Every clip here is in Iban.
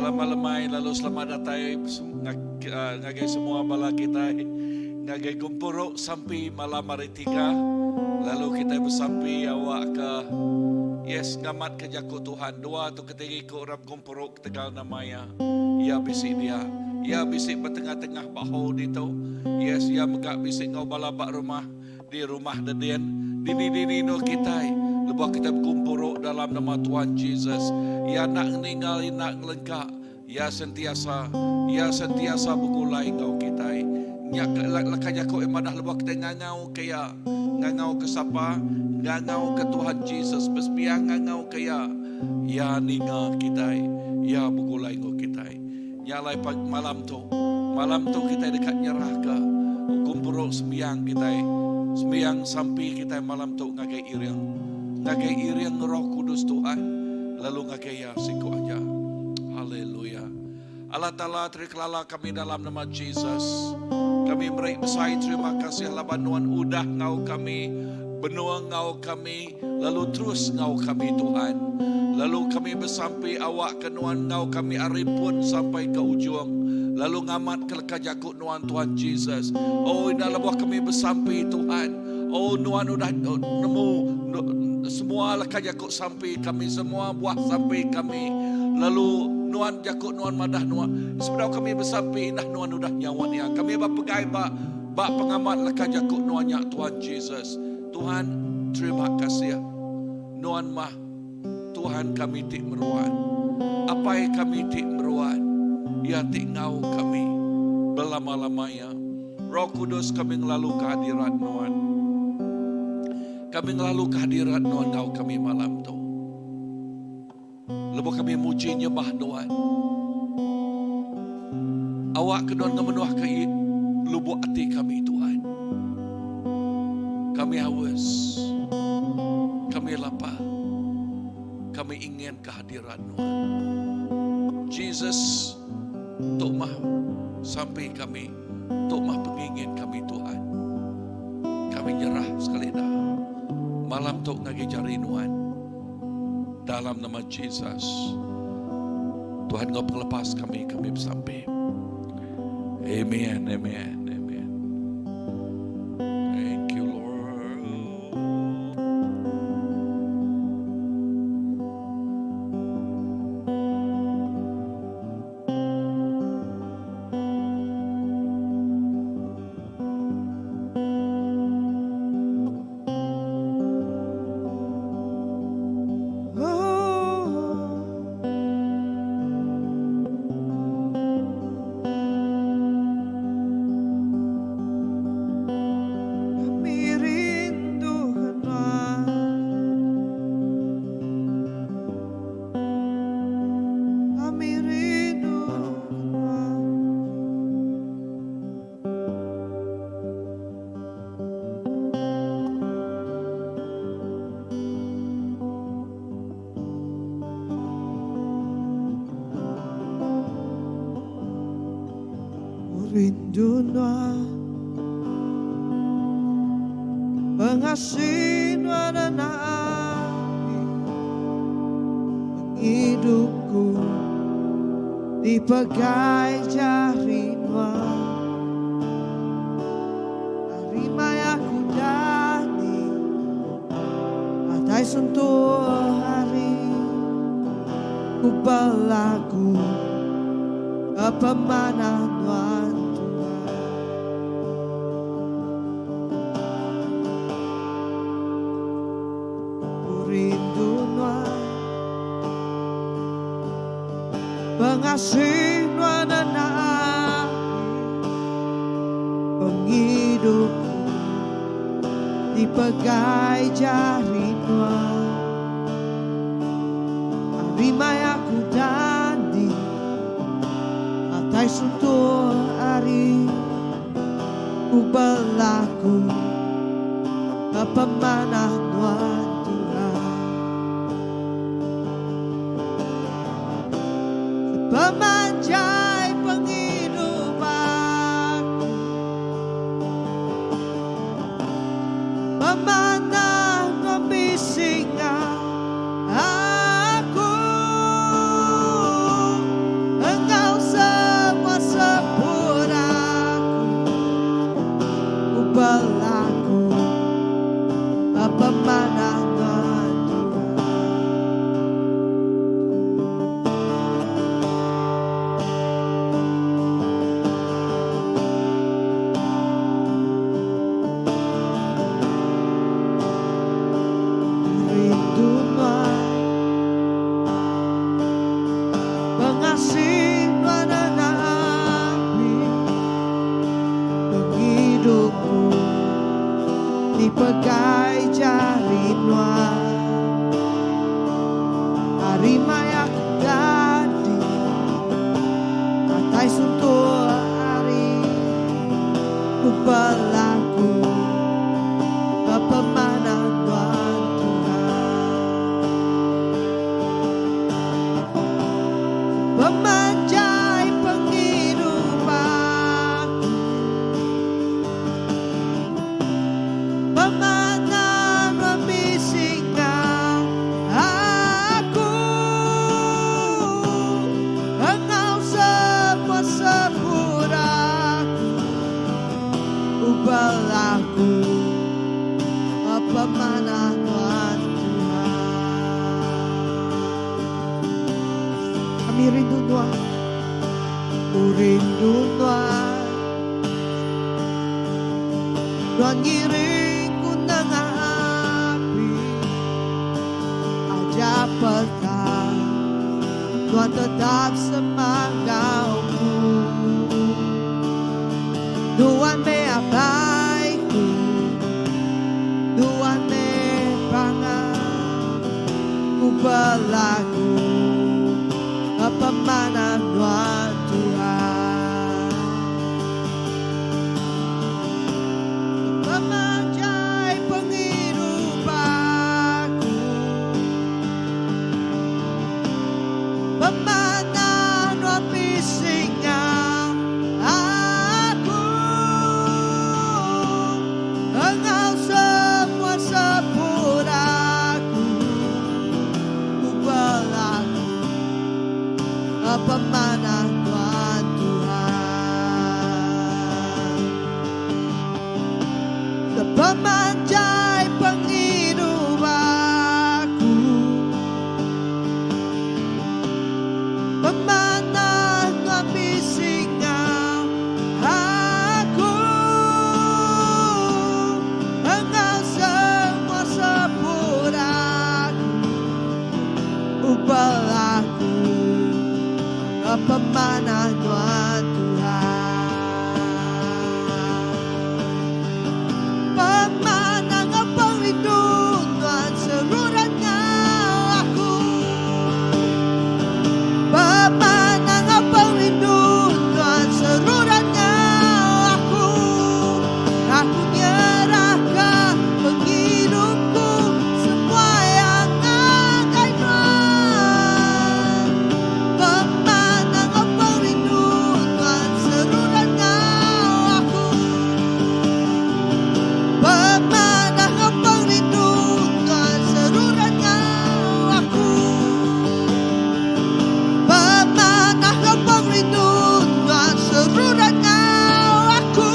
Selamat lemai lalu selamat datai ngagai semua bala kitai ngagai gempuru sampi malam hari tiga lalu kitai besampi awakka yes ngamatka jaku Tuhan dua tu ketiga iku orang begempuru ketegal nama iya iya bisi dia iya bisi ba tengah-tengah ba hall ditu yes iya mega bisi enggau bala ba rumah Di rumah dedin, dini-dini endur kitai lebuh kitai begumpuru dalam nama Tuhan Jesus. Iya enda ngeninggal, Iya enda ngelengka. Iya sentiasa, Iya sentiasa begulai enggau kitai. Nya ke leka jaku iya madah lebuh kitai ngangau ke Iya. Ngangau ke sapa? Ngangau ke Tuhan Jesus. Besembiang ngangau ke Iya. Iya ninga kitai. Iya begulai enggau kitai. Nya alai malam tu, malam tu kitai deka nyerahka gempuru sembiang kitai, sembiang sampi kitai malam tu ngagai iring, ngagai iring Roh Kudus Tuhan lalu ngagai Iya siku aja. Haleluya. Allah Taala terikelala kami dalam nama Jesus. Kami meri besai terima kasih laban nuan udah enggau kami, benung enggau kami, Lalu terus enggau kami Tuhan. Lalu kami besampi awakka Nuan enggau kami ari pun sampai ke ujung. Lalu ngamatka leka jaku Nuan Tuhan Jesus. Oh indah lebuh kami besampi Tuhan. Oh Nuan udah nemu semua leka jaku sampi kami, semua buah sampi kami. Lalu Nuan jaku Nuan madah Nuan sebedau kami besampi indah Nuan udah nyaut iya. Kami ba pegai ba ba pengamat leka jaku Nuan nya Tuhan Jesus. Tuhan terima kasih nuan mah Tuhan kami ti meruan Apai kami ti meruan Iya ti enggau kami belama-lama iya Roh Kudus kami ngelalu kehadirat nuan Kami ngelalu kehadirat nuan enggau kami malam tu Lebuh kami muji nyembah Nuan, awakka Nuan ngemenuhka lubuk ati kami, Tuhan. Kami haus, kami lapar, kami ingin kehadiran Nuan. Jesus, tu mah sampi kami, tu mah pengingin kami, Tuhan. Kami nyerah sekali dah malam tu ngagai jari Nuan. Dalam nama Jesus. Tuhan ngau pengelepas kami, kami besampi. Amen, amen, amen. Thank you, Lord. Rindu nuan Pengasih nuan anak Pengidupku Dipegai jari nuan Ari maya ku dani Nadai sentuh hari Ku belagu Ke pemanah nuan Tuhan Ku rindu nuan Pengasih nuan enda abis Pengidupku dipegai jari nuan Ari maya ku dani Datai suntuk ari ku belaku Ke pemanah nuan Tuhan Sepemanjai pengidup aku Pemanah nuan bisi enggau aku. Dipegai jari nuan. Hari maya ku dadi Datai suntuk hari Ku belagu Ke pemanah nuan Tuhan. Pemanjai pengidup aku. Pemanah nuan bisi enggau aku. Enggau semua seput aku. Ku belagu Pemanah nuan Tuhan. Kami rindu nuan. Ku rindu nuan. Nuan ngiring ku nengah api. Aja petang nuan tetap semak enggau ku. Nuan meh apai ku. Nuan meh pangan ku belagu Pemanah nuan Tuhan. Pemanjai pengidup aku. Pemanah nuan bisi enggau aku. Enggau semua seput aku. Ku belagu Pemanah nuan Tuhan. Sepemanjai pengidup aku. Pemanah nuan bisi enggau aku. Enggau semua seput aku. Ku belagu Pemanah nuan Tuhan. Pemanah enggau pengerindu nuan seruran enggau aku. Pemanah enggau pengerindu nuan seruran enggau aku. Aku nyerahka pengidupku semua yang ngagai nuan. Pemanah enggau pengerindu nuan seruran enggau aku. Pemanah enggau pengerindu nuan seruran enggau aku. Pemanah enggau pengerindu nuan seruran enggau aku.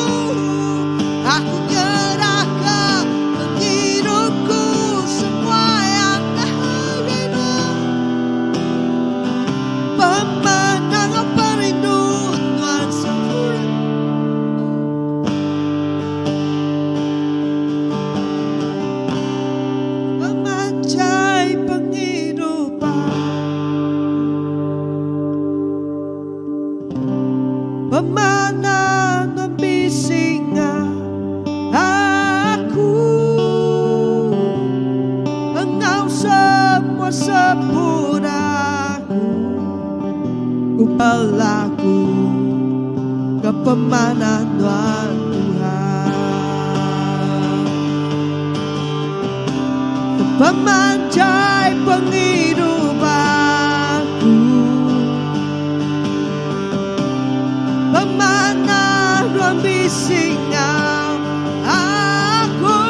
Aku nyerahka pengidupku semua yang ngagai nuan. Pemanah enggau pengerindu nuan seruran. Pemanjai pengidup aku. Pemanah nuan bisi enggau aku. Enggau semua seput aku. Ku belagu ke pemanah nuan Tuhan. Pemanjai pengidup aku. Pemanah nuan bisi enggau aku.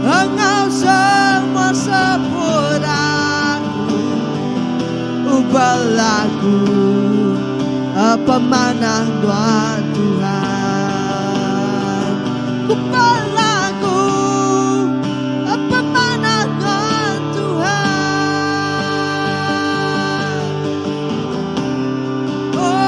Enggau semua seput aku. Ku belagu Pemanah nuan Tuhan. Ku belagu Pemanah nuan Tuhan. Oh.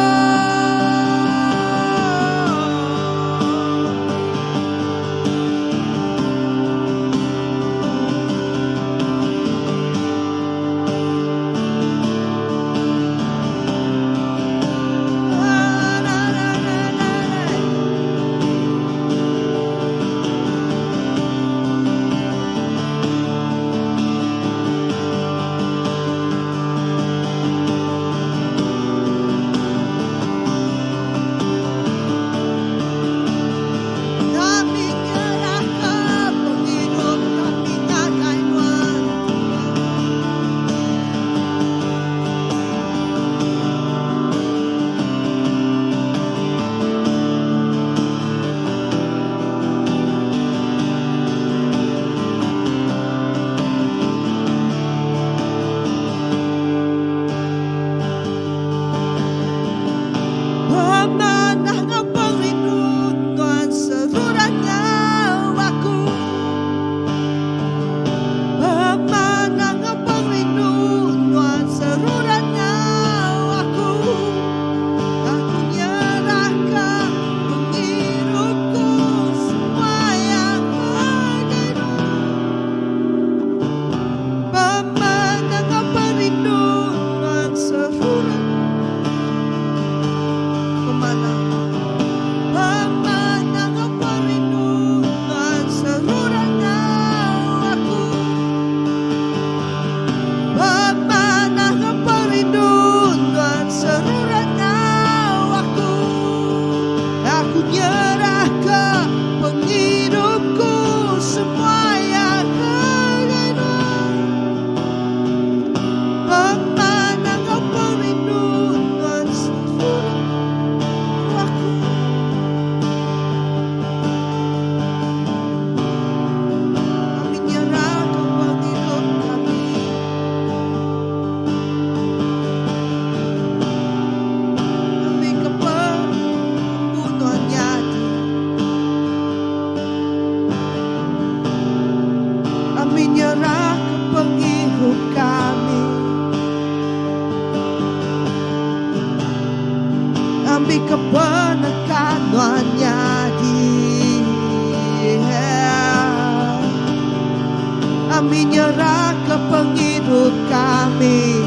Kami nyerahka pengidup kami.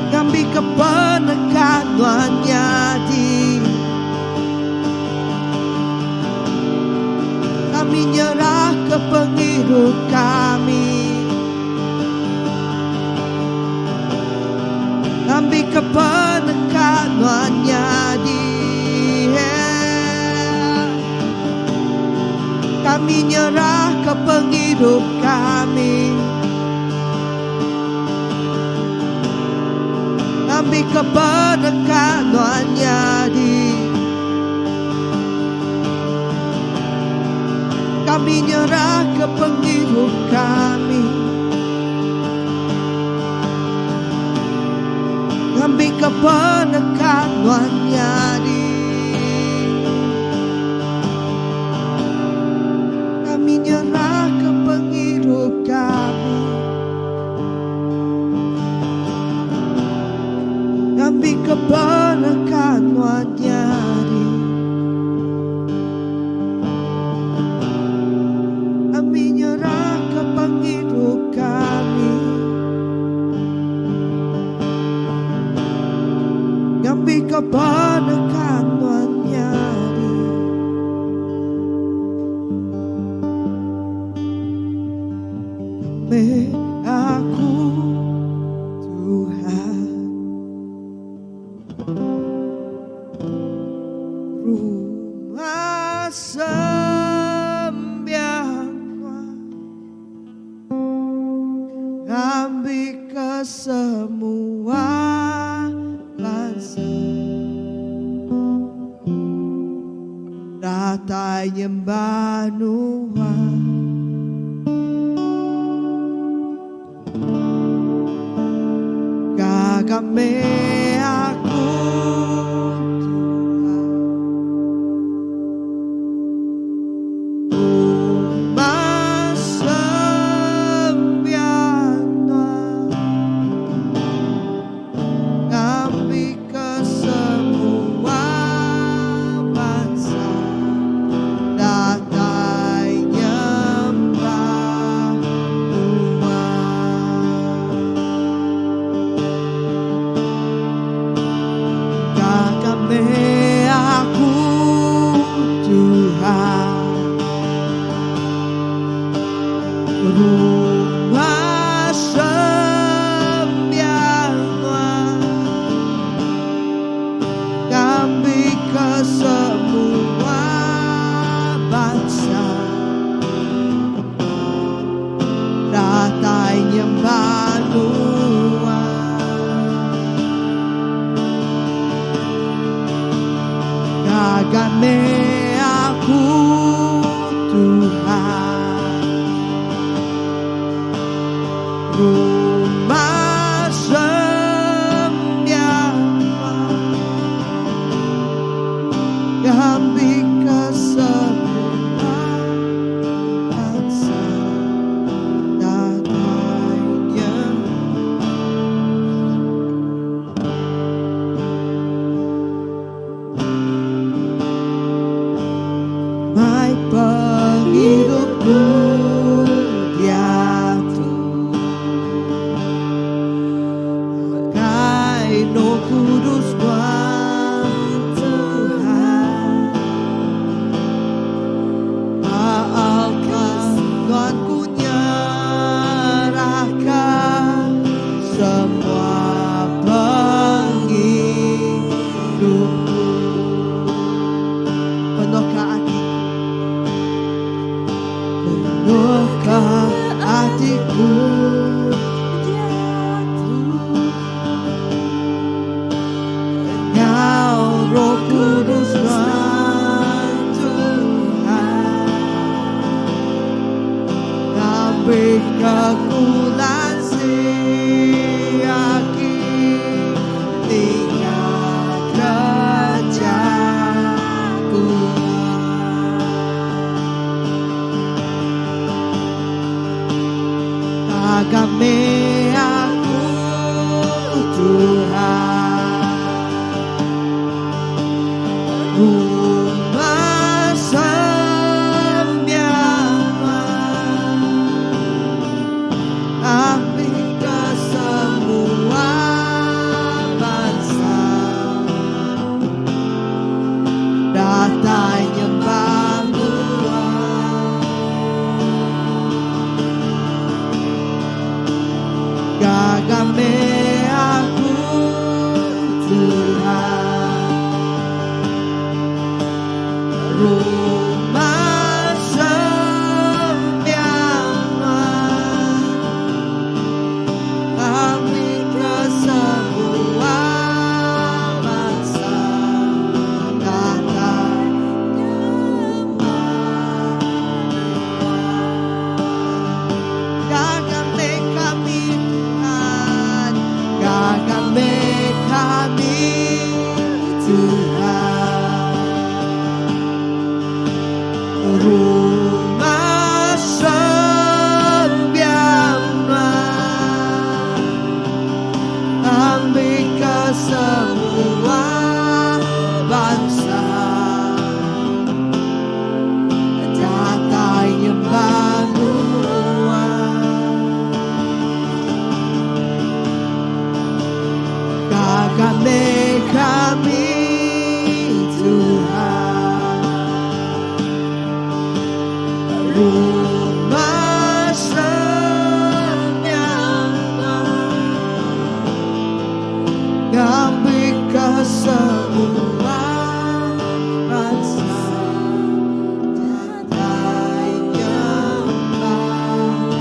Ngambika peneka Nuan nyadi. Kami nyerahka pengidup kami. Ngambika peneka Nuan nyadi. Kami nyerahka pengidup kami. Ngambika peneka Nuan nyadi. Kami nyerahka pengidup kami. Ngambika peneka Nuan nyadi. Kami nyerahka pengidup kami. Ngambika peneka Nuan nyadi. Kami nyerahka pengidup kami. Ngambika peneka Nuan nyadi. Meh aku Tuhan. Rumah sembiang Nuan. Ngambika semua bansa datai nyembah Nuan. Gaga meh aku Tuhan. Rumah sembiang Nuan. Ngambika semua bansa datai nyembah Nuan. Gaga meh aku Tuhan. Rumah sembiang Nuan. Ngambika semua bansa datai nyembah Nuan. Gaga meh aku Tuhan. Rumah sembiang Nuan. Ngambika semua bansa datai nyembah. Mai pengidup ku diatu. Ngagai Roh Kudus Nuan Tuhan. Ba alta Nuan ku nyerahkan semua pengidupku. Penuhka atiku. Penuhka atiku diatu. Ngau Roh Kudus Nuan Tuhan. Ngambika ku lansik agi ninga ke jaku Nuan. Gaga meh aku Tuhan. Rumah sembiang Datai nyembah Nuan. Gaga meh aku Tuhan Rumah sembiang Nuan Kami ke semua bangsa Datai nyembah Nuan. Gaga meh kami Tuhan Gaga meh kami Tuhan Rumah sembiang Nuan Ambika semua bangsa Datai nyembah Nuan. Gaga meh kami Tuhan Rumah sembiang Nuan Ngambika semua bangsa Datai nyembah Nuan.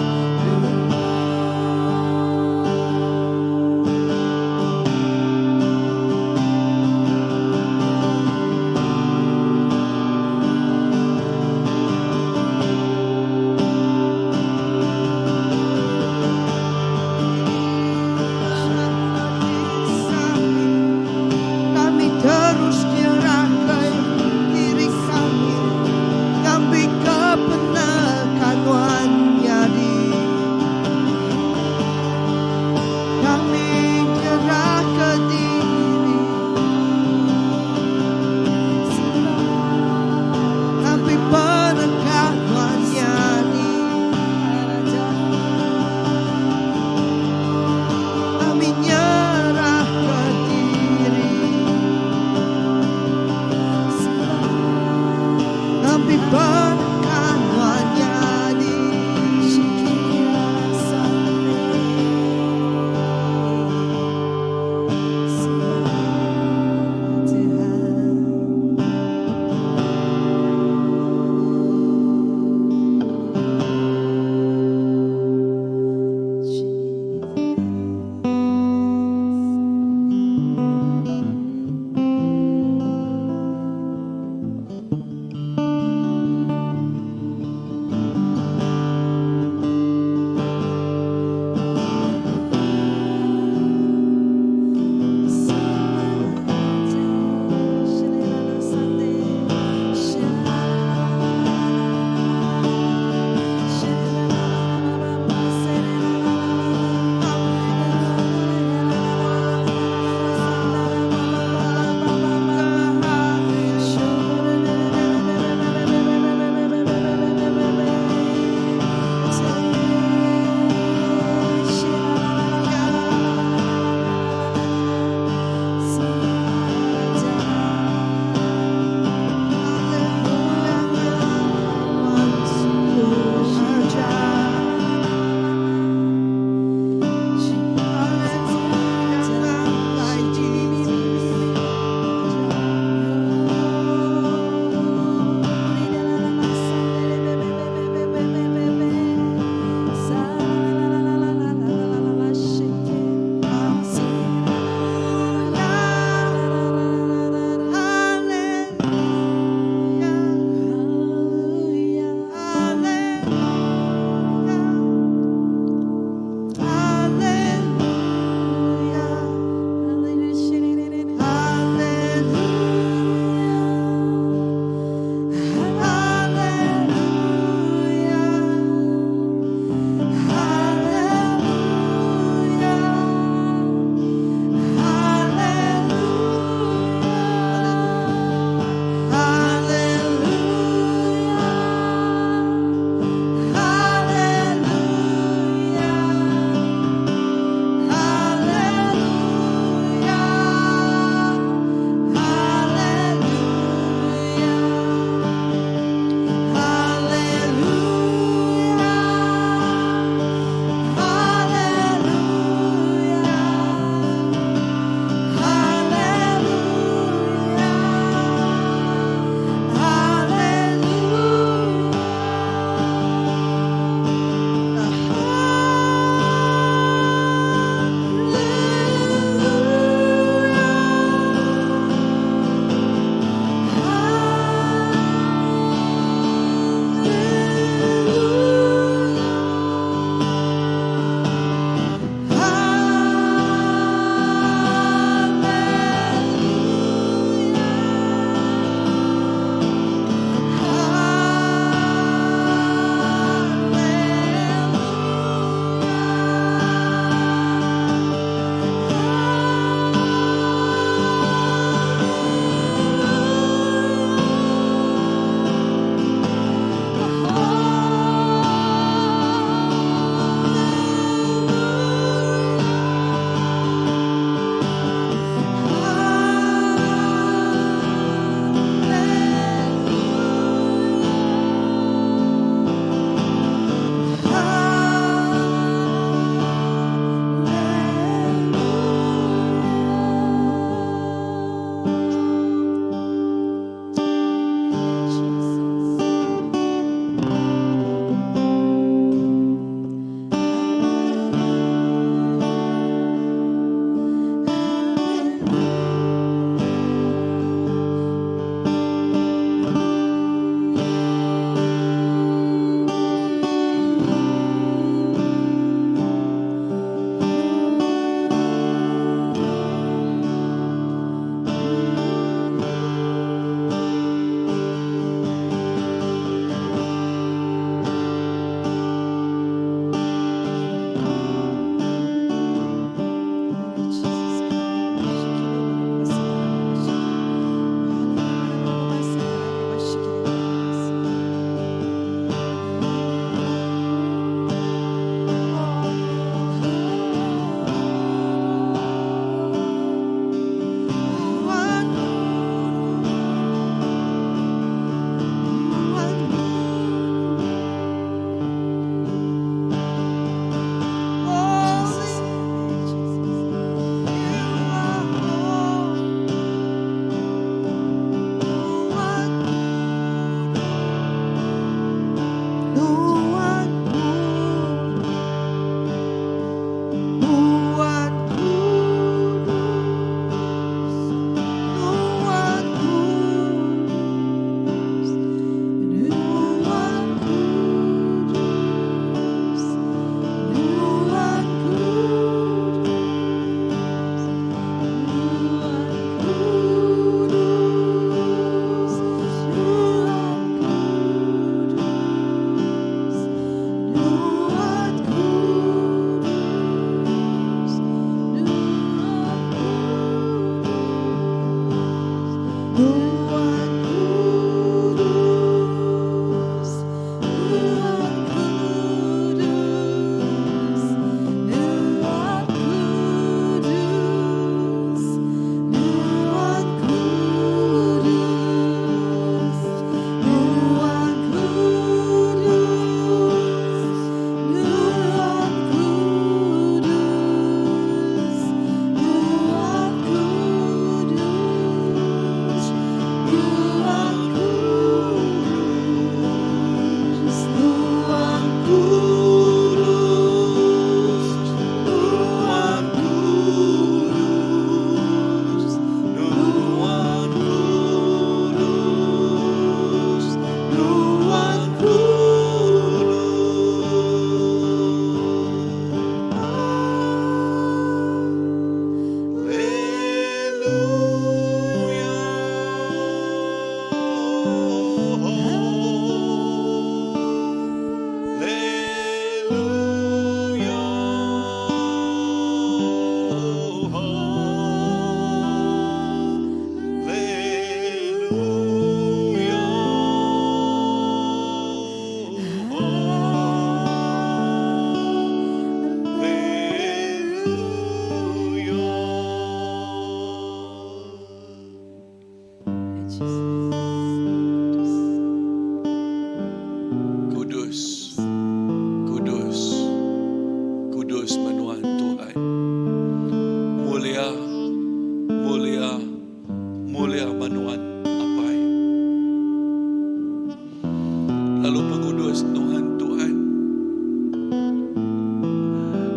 Lalu pengudus Nuan Tuhan.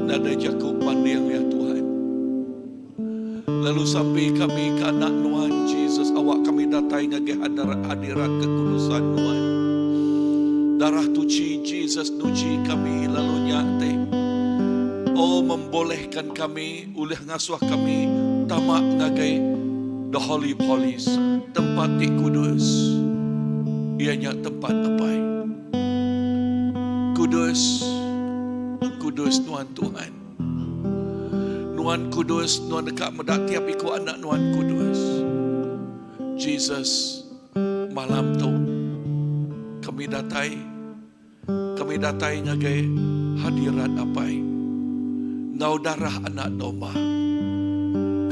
Nadai jaku banding ya Tuhan. Lalu sampi kami ke anak Nuan Jesus awak kami datai ngagai hadirat kekudusan Nuan. Darah tuci Jesus nuci kami lalu nya ti oh membolehkan kami ulih ngasuh kami tama ngagai the holy of holies tempat ti kudus iya nya tempat apai. Kudus kudus Nuan Tuhan. Nuan kudus, Nuan deka meda tiap iku anak Nuan kudus. Jesus, malam tu kami datai, kami datai ngagai hadirat Apai enggau darah anak domba.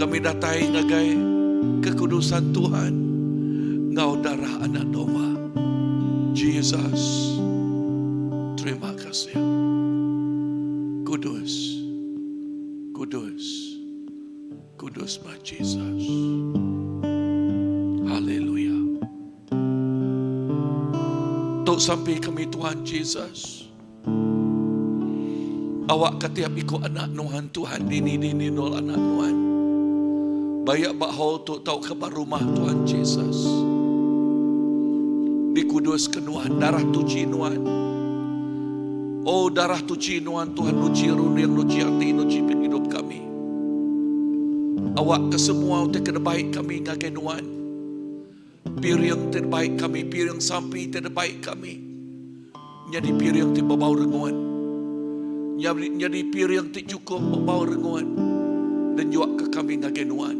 Kami datai ngagai kekudusan Tuhan enggau darah anak domba. Jesus, terima kasih. Kudus, kudus, kudus bah Jesus. Haleluya. Tu sampi kami Tuhan Jesus. Awak ke tiap iku anak Nuan Tuhan dini-dini nol anak Nuan. Bayak ba hall tu tau ke ba rumah Tuhan Jesus. Dikudus ke Nuan, darah tuci Nuan. Oh darah tuci Nuan Tuhan nuci runding, nuci ati, nuci pengidup kami. Awak ke semua utai ke dibai kami ngagai Nuan. Piring ti dibai kami, piring sampi ti dibai kami. Nyadi piring ti bebau rengun. Nyadi, nyadi piring ti chukup bebau rengun. Dan juak ke kami ngagai Nuan.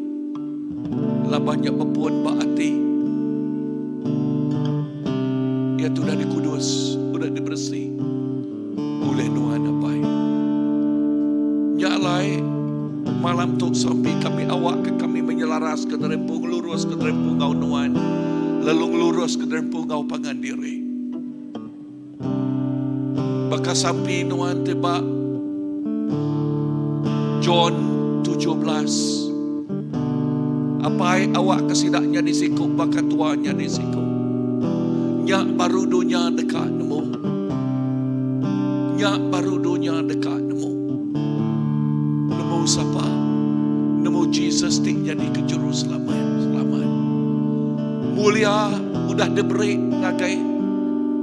Laban nya bepun ba ati. Iya tu udah dikudus, udah diberesi ulih Nuan Apai. Nya alai malam tu sampi kami awakka kami menyelaras ke diri empu ngelurus ke diri empu enggau Nuan lalu ngelurus ke diri empu enggau pangan diri. Baka sampi Nuan ti ba John 17. Apai awak ke sida nyadi siku baka tua nyadi siku. Nya baru dunya deka nemu. Nya baru dunya deka nemu. Nemu sapa? Nemu Jesus ti nyadi ke juru selamat. Selamat. Mulia udah diberi ngagai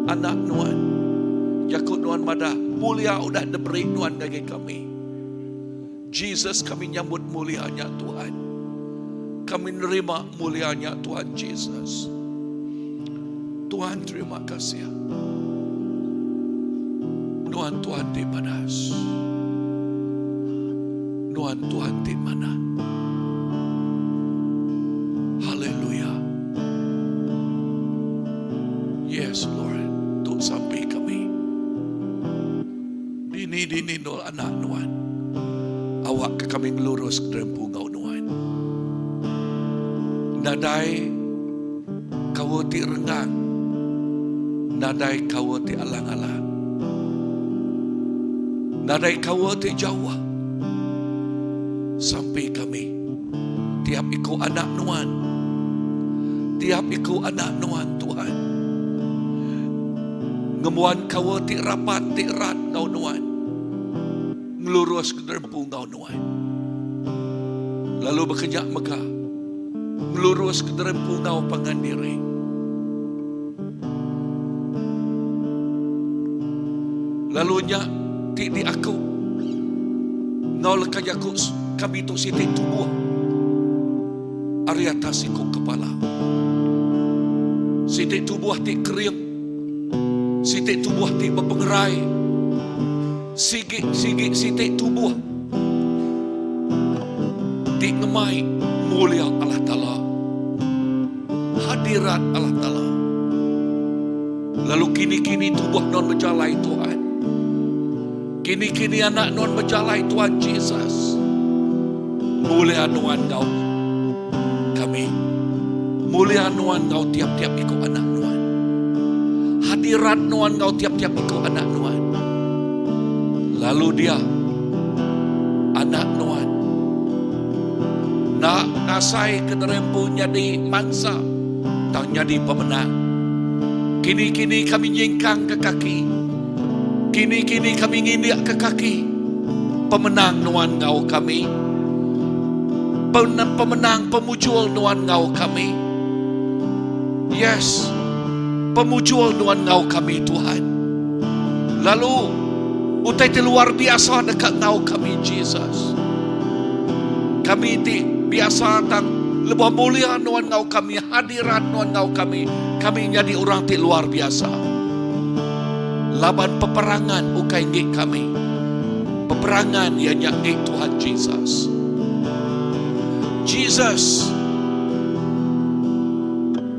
anak nuan. Jaku nuan madah, mulia udah diberi nuan ngagai kami. Jesus kami nyambut mulia nya Tuhan. Kami nerima mulia nya Tuhan Jesus. Tuhan terima kasih. Nuan Tuhan ti badas. Nuan Tuhan ti manah. Haleluya. Yes Lord, tu sampi kami. Dini dini nol anak nuan. Awak ke kami ngelurus ke derempu ngau nuan. Nadai kawa ti renggang. Nadai kawa ti alang-alang. Nadai kawa ti jauh. Sampi kami tiap iku anak nuan. Tiap iku anak nuan Tuhan. Ngembuan kawa ti rapat ti rat enggau nuan. Ngelurus ke derempu enggau nuan. Lalu baka nya mega ngelurus ke derempu enggau pangan diri. Lalu nya ti diaku enggau leka jaku kami tu siti tubuh ari atas siku kepala. Siti tubuh ti kering, siti tubuh ti bepengerai, sigi sigi siti tubuh ti ngemai mulia Allah Taala. Hadirat Allah Taala. Lalu kini-kini tubuh nuan bejalai Tuhan. Kini-kini anak nuan bejalai Tuhan Jesus. Mulia nuan enggau kami. Mulia nuan enggau tiap-tiap iku anak nuan. Hadirat nuan enggau tiap-tiap iku anak nuan. Lalu dia anak nuan enda ngasai ke nerempu nyadi mansa tang nyadi pemenang. Kini-kini kami nyingkang ke kaki. Kini-kini kami ngindik ke kaki. Pemenang nuan enggau kami. Pemenang pemujur nuan enggau kami. Yes. Pemujur nuan enggau kami Tuhan. Lalu utai ti luar biasa deka enggau kami Jesus. Kami ti biasa tang lebuh mulia nuan enggau kami, hadirat nuan enggau kami, kami nyadi orang ti luar biasa. Laban peperangan ukai enggi kami. Peperangan iya nya enggi Tuhan Jesus. Jesus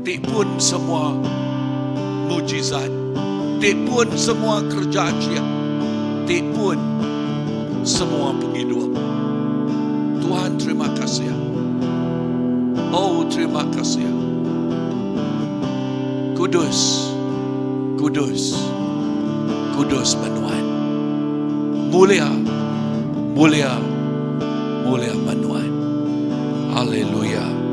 ti pun semua mujizat, ti pun semua kereja ajih, ti pun semua pengidup. Tuhan terima kasih. Oh terima kasih. Kudus, kudus, kudus menuan. Mulia, mulia, mulia menuan. Haleluya.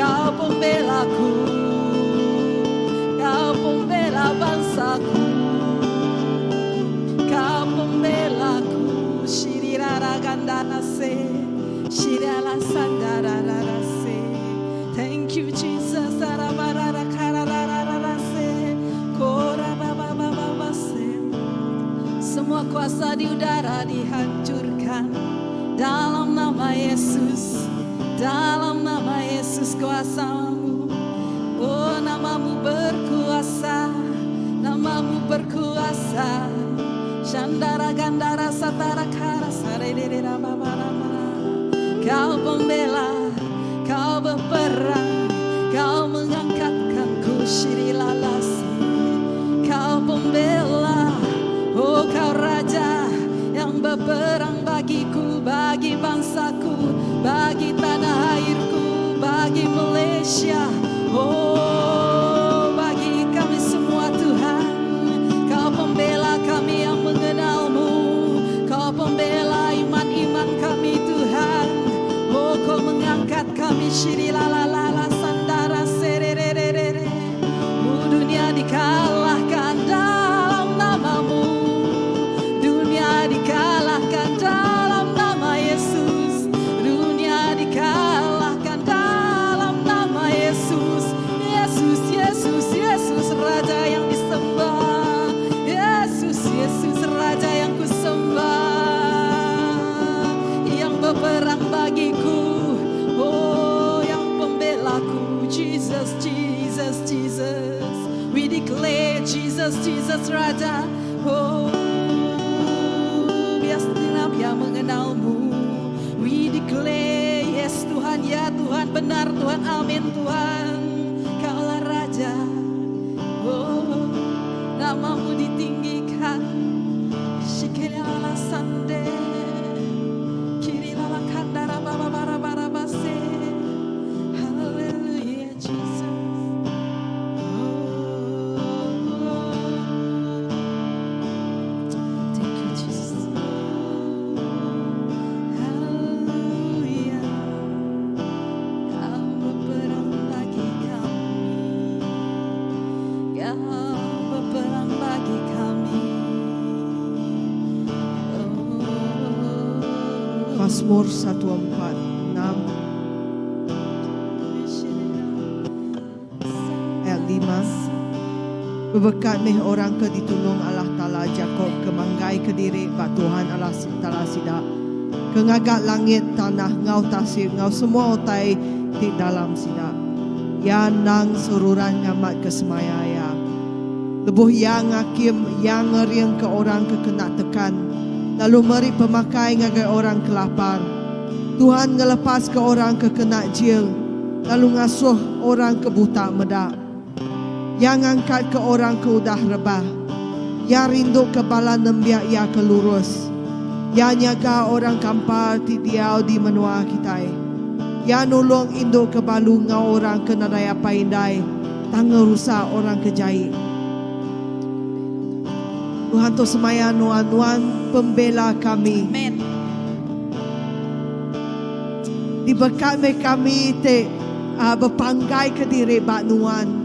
Kau pembelaku, Kau pembela bangsaku, Kau pembelaku. Thank you Jesus. Semua kuasa di udara dihancurkan dalam nama Yesus. Dalam nama Yesus kuasamu. Oh namamu berkuasa. Namamu berkuasa. Shandara gandara satara kara sarerera babara bara. Kau pembela, kau berperang, kau mengangkatkanku shirilalasi. Kau pembela, oh kau raja yang berperang bagiku, bagi bangsaku, bagi tanah airku, bagi Malaysia. Oh, bagi kami semua Tuhan. Kau pembela kami yang mengenalmu. Kau pembela iman-iman kami Tuhan. Oh, kau mengangkat kami shirilalalala sandara serererere. Oh, dunia dikalahkan dalam namamu. Dunia dikalahkan dalam nama Yesus. Dunia dikalahkan dalam nama Yesus. Yesus, Yesus, Yesus, Raja yang disembah. Yesus, Yesus, Raja yang kusembah. Yang berperang bagiku. Oh, yang pembelaku. Jesus, Jesus, Jesus. We declare Jesus, Jesus, Raja. Oh, biar setiap yang mengenalmu. We declare, yes Tuhan, ya Tuhan, benar Tuhan, amin Tuhan. Kaulah Raja. Oh, namamu ditinggikan. Shikilala sande. Kirilala kandara baba bara bara base. Hallelujah, Jesus. Oh, thank you, Jesus. Hallelujah. Kau berperang bagi kami. Kau berperang bagi kami. Oh. Mazmur 146 ayat 5. Bebekat meh orang ke ditulung Allah Taala Jakob ke manggai ke diri ba Tuhan Allah Taala sida. Ke ngaga langit tanah ngau tasik ngau semua utai ti dalam sida. Ya nang seruran ngamat ke semaya ya. Lebuh ya ngakim ya ngering ke orang ke kena tekan. Lalu meri pemakai ngagai orang ke lapar. Tuhan ngelepas ke orang ke kena jil. Lalu ngasuh orang ke buta meda. Yang angkat ke orang ke udah rebah. Ya rindu ke bala nembiak ya ke lurus. Ya nyaga orang kampar ti diau di menua kitai. Ya nulung indu ke balu ngau orang ke nadai apai indai. Tang ngerusak orang ke jai. Tuhan tu semaya nuan nuan pembela kami. Amen. Diberkat me kami te bepanggai ke diri ba nuan.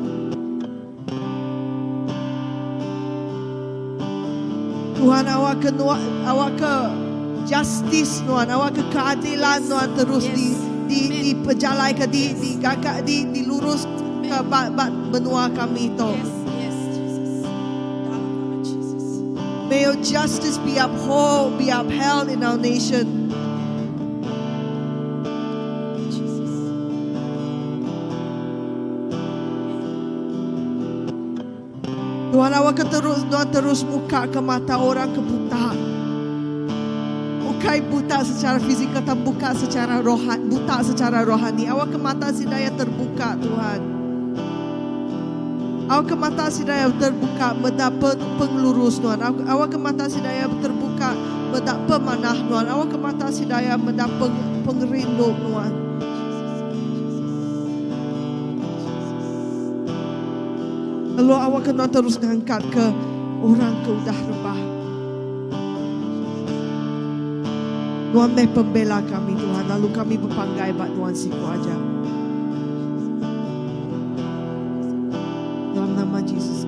Tuhan awak ke nuan, awak ke justice nuan, awak ke keadilan nuan terus di di di pejalai ke di di gagak di dilurus ke ba, ba benua kami tu. Yes, yes, Jesus. Dalam nama Jesus. May your justice be upheld, be upheld in our nation. Jesus. Tuhan awak ke terus Tuhan terus buka ke mata orang ke buta. Bukan buta secara fizikal, tapi buka secara rohani, buta secara rohani. Awak ke mata sidaya terbuka Tuhan. Awak ke mata sidaya terbuka meda pengelurus Tuhan. Awak ke mata sidaya terbuka meda pemanah Tuhan. Awak ke mata sidaya meda pengerindu Tuhan. Lalu awak kena terus ngangkat ke orang ke udah rebah. Nuan meh pembela kami Tuhan lalu kami bepanggai ba Nuan siku aja. Dalam nama Jesus.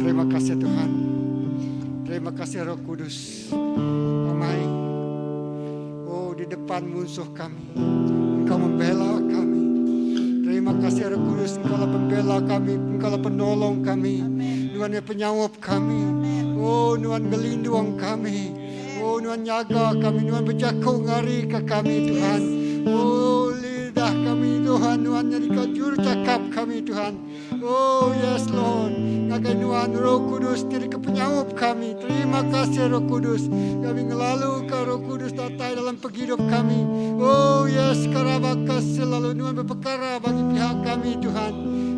Terima kasih Tuhan. Terima kasih Roh Kudus. Amai. Oh di depan musuh kami. Engkau membela kami. Terima kasih Roh Kudus. Engkau lah pembela kami. Engkau lah penolong kami. Tuhan yang penyawap kami. Oh Tuhan gelindung kami. Oh Tuhan jaga kami. Tuhan berjakuk ngari ke kami Tuhan. Oh lidah kami Tuhan. Tuhan jadi kau juru cakap kami Tuhan. Oh yes Lord. Ngagai Tuhan Roh Kudus jadi ke penyawap kami. Terima kasih Roh Kudus. Kami ngelalu ke Roh Kudus datai dalam penghidup kami. Oh yes karabakas selalu Tuhan berperkara bagi pihak kami Tuhan.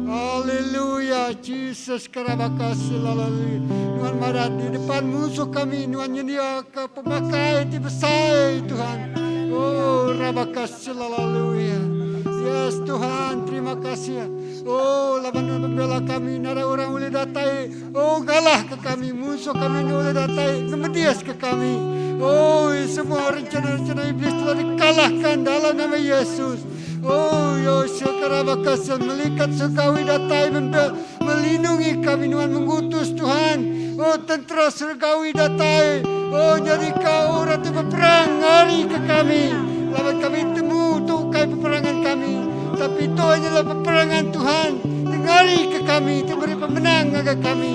Haleluya Jesus karabakas selalu Tuhan marah di depan musuh kami Tuhan nyedia ke pemakai ti besar Tuhan. Oh rabakas selalu ya. Yes Tuhan terima kasih. Oh laban Tuhan membela kami nara orang boleh datai. Oh galah ke kami musuh kami ni boleh datai ngemedias ke kami. Oh semua rencana-rencana iblis telah dikalahkan dalam nama Yesus. Oh Yosua karabakas malaikat surgawi datai melindungi kami Tuhan mengutus Tuhan. Oh tentera surgawi datai. Oh jadi kau orang tu berperang hari ke kami. Lawan kami temu tu kai peperangan kami. Tapi itu hanyalah peperangan Tuhan. Dengari ke kami, itu beri pemenang agar kami.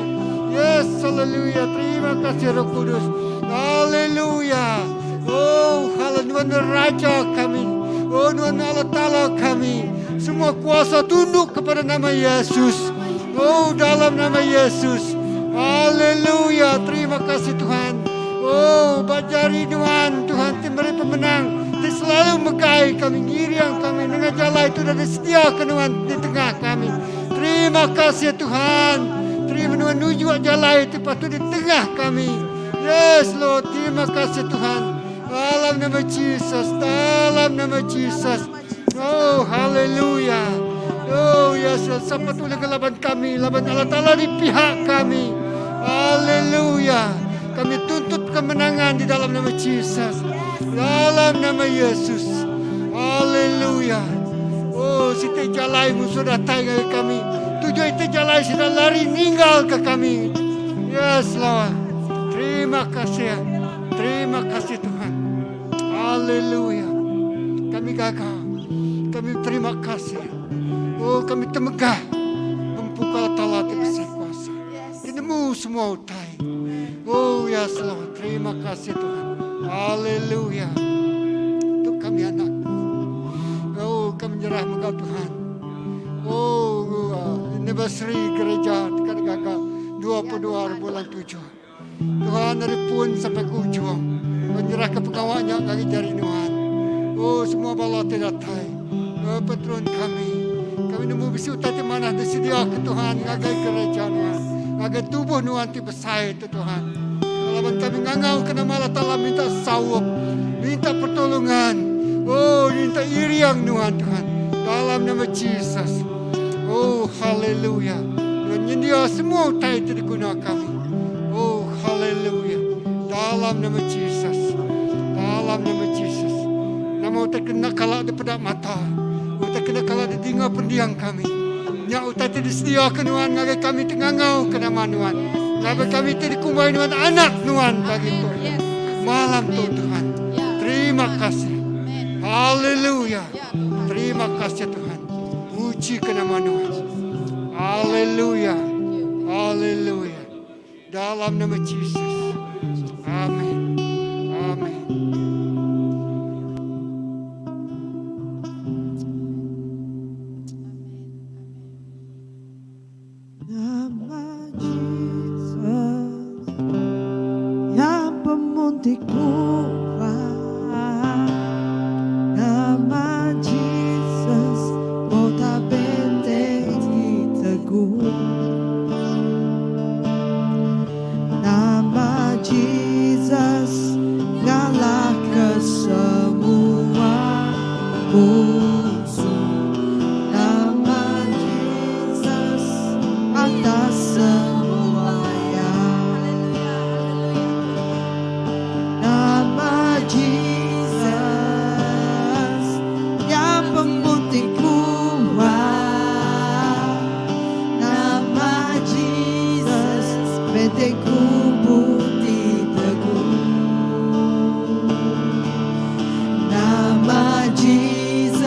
Yes, haleluya. Terima kasih Roh Kudus. Haleluya. Oh, haleluya Raja kami. Oh, Tuhan Allah Ta'ala kami. Semua kuasa tunduk kepada nama Yesus. Oh, dalam nama Yesus. Haleluya. Terima kasih Tuhan. Oh, bajari Tuhan. Tuhan beri pemenang. Dia selalu megai kami, ngiriang kami dengan jalan itu dan setia ke Tuhan di tengah kami. Terima kasih Tuhan. Terima Tuhan menuju jalan itu patut di tengah kami. Yes Lord, terima kasih Tuhan. Dalam nama Jesus, dalam nama Jesus. Oh, haleluya. Oh, yes, siapa tu laban kami, laban Allah Ta'ala di pihak kami. Haleluya. Kami tuntut kemenangan di dalam nama Jesus. Dalam nama Yesus. Haleluya. Oh, siti jalai musuh datang ke kami. Tujuh itu jalai sudah lari ninggal ke kami. Yes, Lord. Terima kasih. Terima kasih Tuhan. Haleluya. Kami gagal. Kami terima kasih. Oh, kami temegah. Membuka Allah Ta'ala besar kuasa. Dinemu semua utai. Oh, yes, Lord. Terima kasih Tuhan. Haleluya. Untuk kami anak. Oh, kami menyerah engkau Tuhan. Oh, anniversary gereja dekat gagal 22 bulan 7. Tuhan dari pun sampai ke ujung. Menyerah ke pengawalnya lagi jari Tuhan. Oh, semua bala tidak tai. Oh, patron kami. Kami nemu bisi utai ti manah disediaka Tuhan ngagai gereja Nuan, ngagai tubuh Nuan ti besai tu Tuhan. Laban kami ngangauka nama Allah Taala minta saup, minta pertolongan, oh minta iriang Nuan Tuhan. Dalam nama Jesus. Oh haleluya. Nuan nyendia semua utai ti diguna kami. Oh haleluya. Dalam nama Jesus. Dalam nama Jesus. Nama utai ke enda kala dipeda mata, utai ke enda kala didinga pendiang kami. Nya utai ti disediaka Nuan ngagai kami ti ngangauka nama Nuan, ngagai kami ti dikumbai Nuan anak Nuan pagi tu, malam tu Tuhan. Terima kasih. Haleluya. Terima kasih Tuhan. Puji ke nama Nuan. Haleluya. Haleluya. Dalam nama Jesus. Amen. Amen. Nama Jesus yang pemunti kuat. Nama Jesus kota benteng teguh. Nama Jesus ngalah ke semua musuh. Nama Jesus atas semuanya. Nama Jesus yang pemutih kuat. Nama Jesus bentengku putih teguh. Nama Jesus.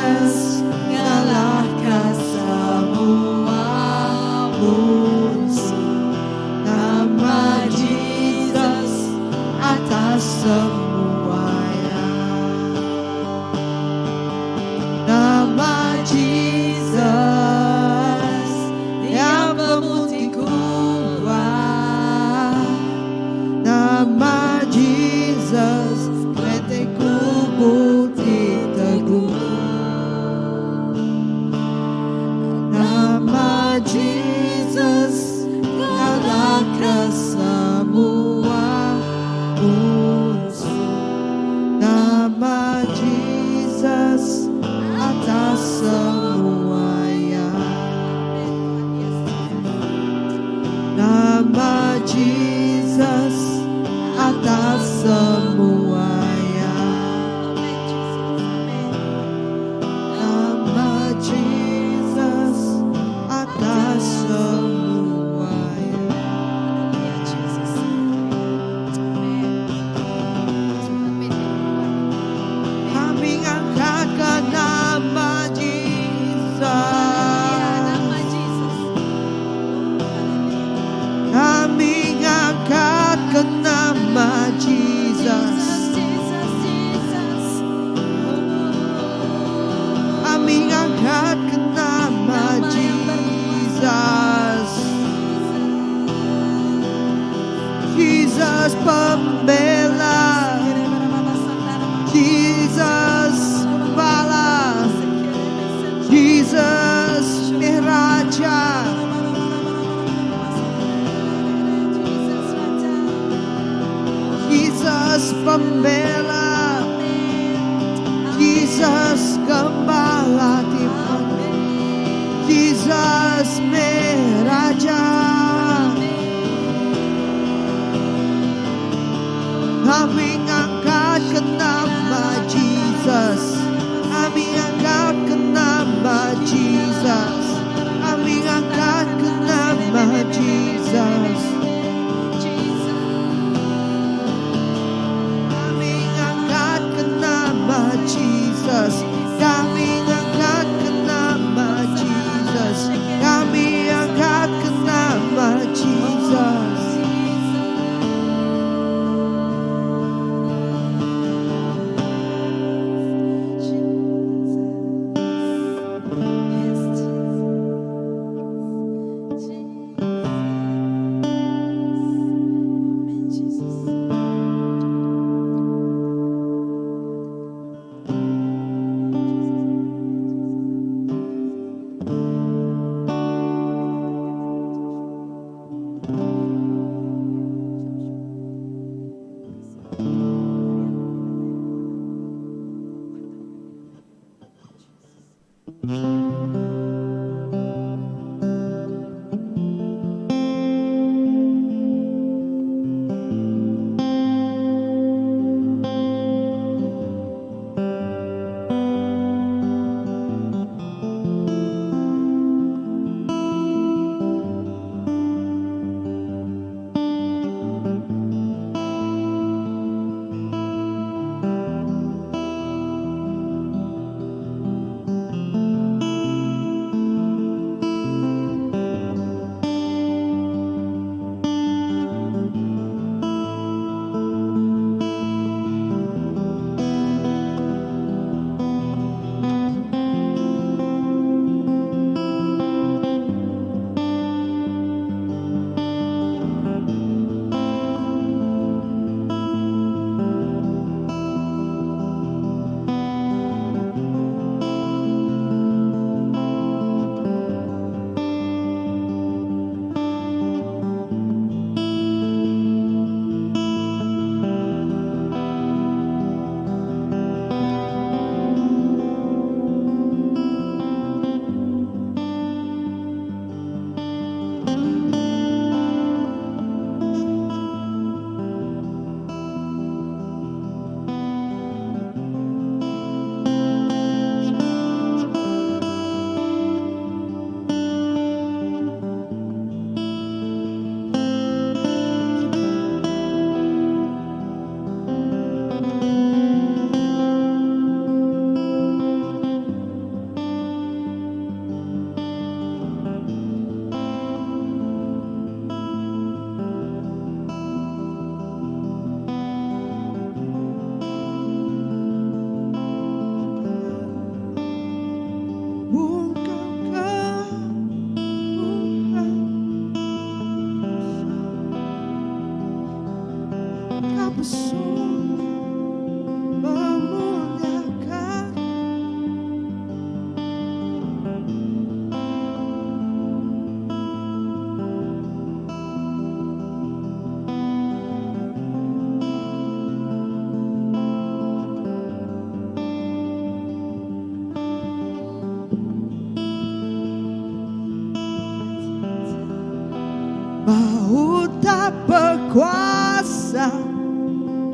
Maut tak berkuasa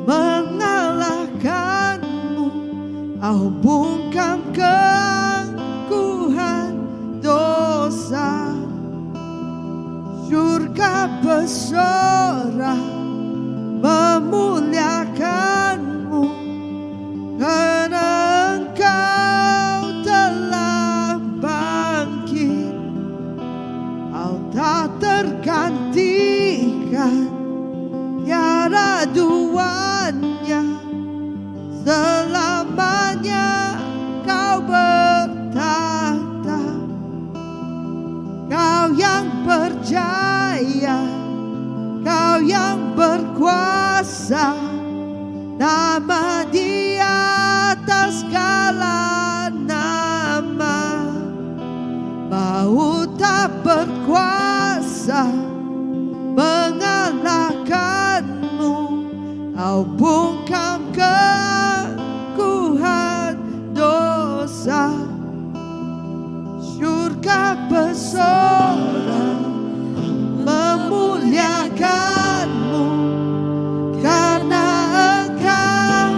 mengalahkanmu Au bungkam keangkuhan dosa Syurga bersorak memuliakanmu Kerana engkau telah bangkit Kau tak tergantikan Tiada duanya Selamanya kau bertahta Kau yang berjaya Kau yang berkuasa Nama di atas segala nama Maut tak berkuasa mengalahkanmu Au bungkam keangkuhan dosa Syurga bersorak memuliakanmu Karena engkau.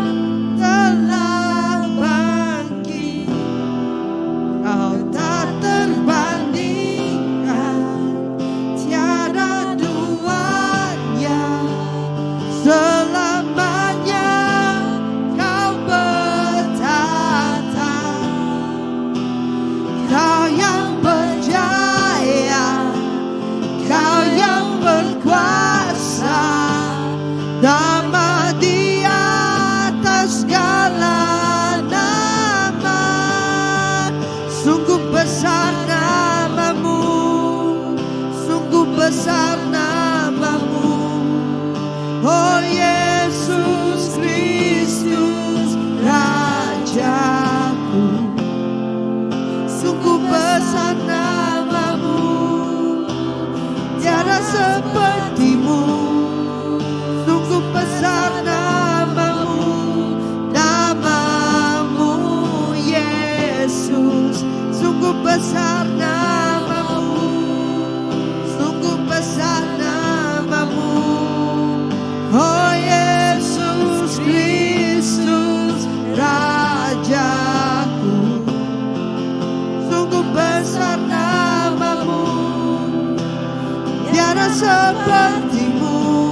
sepertimu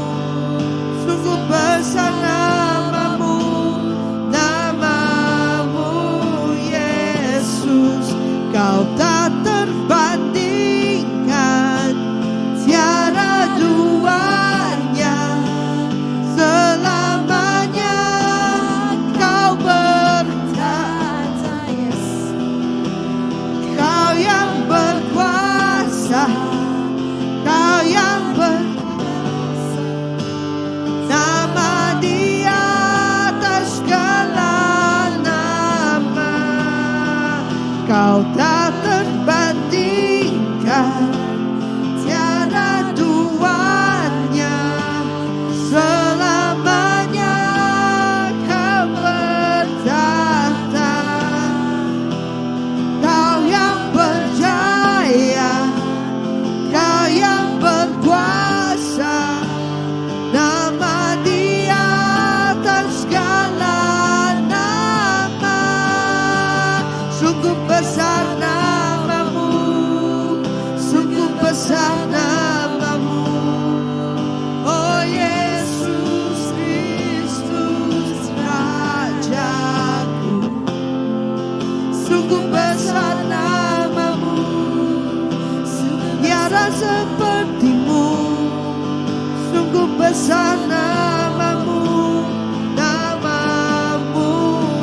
Sungguh besar namamu Namamu Yesus Kau tak terbandingkan Tiada duanya Selamanya kau bertata Yes. Kau yang berkuasa Kau yang ber Nama di atas segala nama Kau tak terbandingkan Tiada duanya Selamanya kau bertahta Kau yang berjaya Kau yang berkuasa Nama di atas segala nama Sungguh besar namamu Sungguh besar namamu Oh Yesus Kristus Rajaku Sungguh besar namamu Tiada sepertimu Sungguh besar namamu Namamu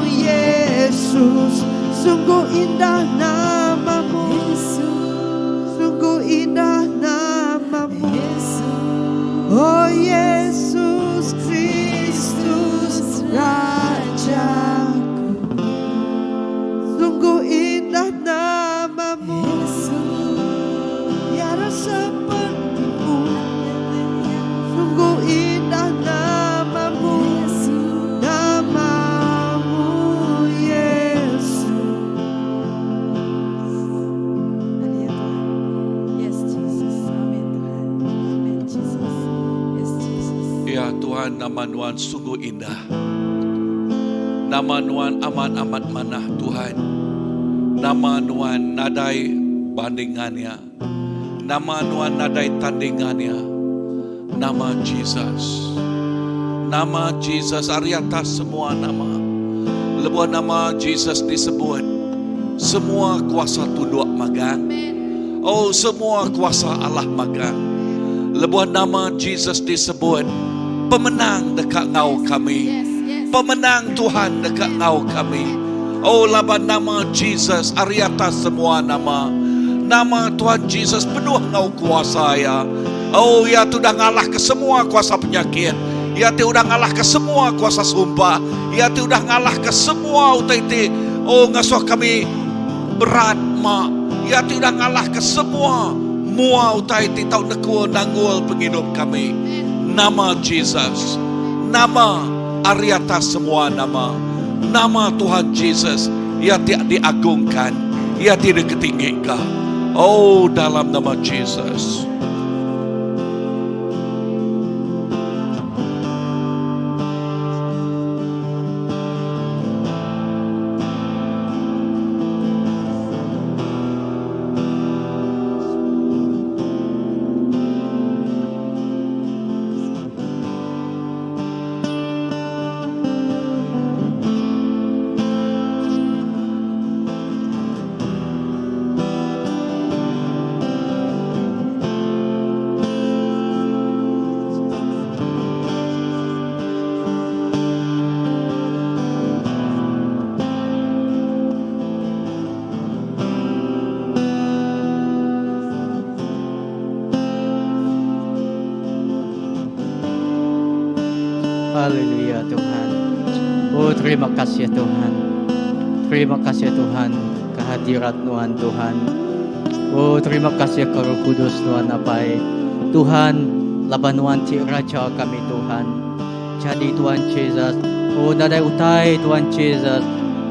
Yesus Sungguh indah namamu Sungguh indah namamu Oh Yesus Kristus Rajaku Sungguh indah namamu Tiada sepertimu Sungguh indah namamu Namamu Yesus Haleluya Tuhan. Yes Jesus. Amin Tuhan. Amin Jesus. Yes Jesus. Ya Tuhan, nama Nuan sungguh indah. Nama Nuan amat-amat manah Tuhan. Nama Nuan nadai bandingannya. Nama Nuan nadai tandingannya. Nama Jesus. Nama Jesus ari atas semua nama. Lebuh nama Jesus disebut. Semua kuasa tunduk magang. Oh semua kuasa Allah magang. Lebuh nama Jesus disebut. Pemenang deka ngau kami. Yes, yes. Pemenang Tuhan deka ngau kami. Oh laban nama Jesus ari atas semua nama. Nama Tuhan Jesus penuh ngau kuasa ya. Oh ya tu dah ngalah ke semua kuasa penyakit. Ya ti udah ngalah ke semua kuasa sumpah. Ya ti udah ngalah ke semua utai ti. Oh ngasuh kami berat mak. Ya ti udah ngalah ke semua mua utai ti tau nekul nanggul penghidup kami. Nama Jesus. Nama ari atas semua nama. Nama Tuhan Jesus ia tiap diagungkan, ia tidak ketinggikan. Oh dalam nama Jesus. Haleluya Tuhan. Oh terima kasih Tuhan. Terima kasih Tuhan kehadirat Nuan Tuhan. Oh terima kasih ke Roh Kudus Nuan Apai. Tuhan laban Nuan ti Raja kami Tuhan. Jadi Tuhan Jesus, oh nadai utai Tuhan Jesus.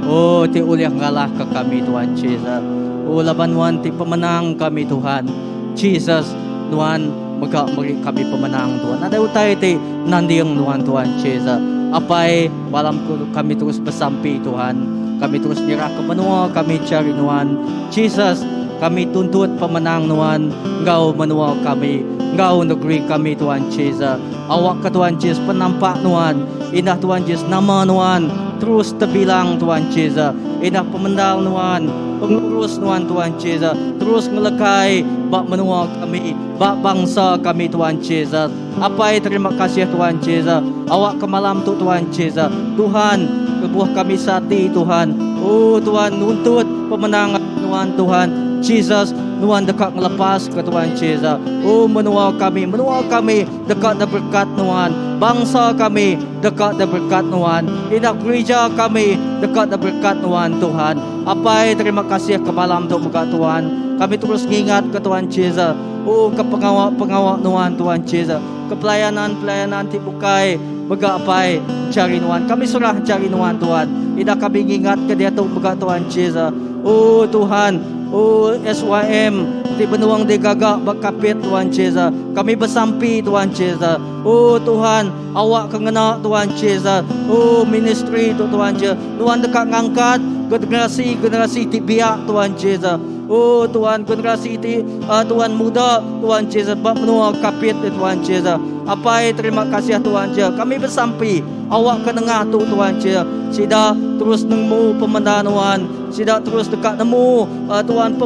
Oh ti ulih ngalah ke kami Tuhan Jesus. Oh laban Nuan ti pemenang kami Tuhan. Jesus Nuan mega meri kami pemenang Tuhan. Nadai utai ti nanding Nuan Tuhan Jesus. Apai malam kami terus besampi Tuhan. Kami terus nyerah ke menua kami cari Nuan. Jesus. Kami tuntut pemenang Nuan enggau menua kami, enggau negeri kami Tuan Jesus. Awakka Tuan Jesus penampak Nuan, indah Tuan Jesus nama Nuan terus tebilang Tuan Jesus. Indah pemendar Nuan, pengurus Nuan Tuan Jesus terus ngelekai ba menua kami, ba bangsa kami Tuan Jesus. Apai terima kasih Tuan Jesus. Awakka malam tu Tuan Jesus. Tuhan lebuh kami sati Tuhan. Oh Tuhan nuntut pemenang Nuan Tuhan Jesus. Nuan deka ngelepas ke Tuhan Jesus. Oh menua kami, menua kami deka diberkat Nuan. Bangsa kami deka diberkat Nuan. Indah gereja kami deka diberkat Nuan Tuhan. Apai terima kasih ke malam tu mega Tuhan. Kami terus ngingat ke Tuhan Jesus. Oh ke pengawa-pengawa nuan Tuhan Jesus, ke pelayanan-pelayanan ti bukai mega apai jari nuan. Kami serah jari nuan Tuhan. Ida kami ngingat ke diatu mega Tuhan Jesus. Oh Tuhan, oh SYM ti benuang digaga ba Kapit Tuhan Jesus. Kami besampi Tuhan Jesus. Oh Tuhan, awak ke ngena Tuhan Jesus. Oh ministry tu Tuhan Jesus. Nuan deka ngangkat generasi-generasi ti biak Tuhan Jesus. Oh Tuhan generasi ti uh, Tuhan muda Tuhan Jesus ba menua Kapit ti Tuhan Jesus. Apai terima kasih Tuhan Jesus. Kami besampi awak ke nengah tu Tuhan Jesus. Sida terus nemu pemendar nuan. Sida terus deka nemu uh, Tuhan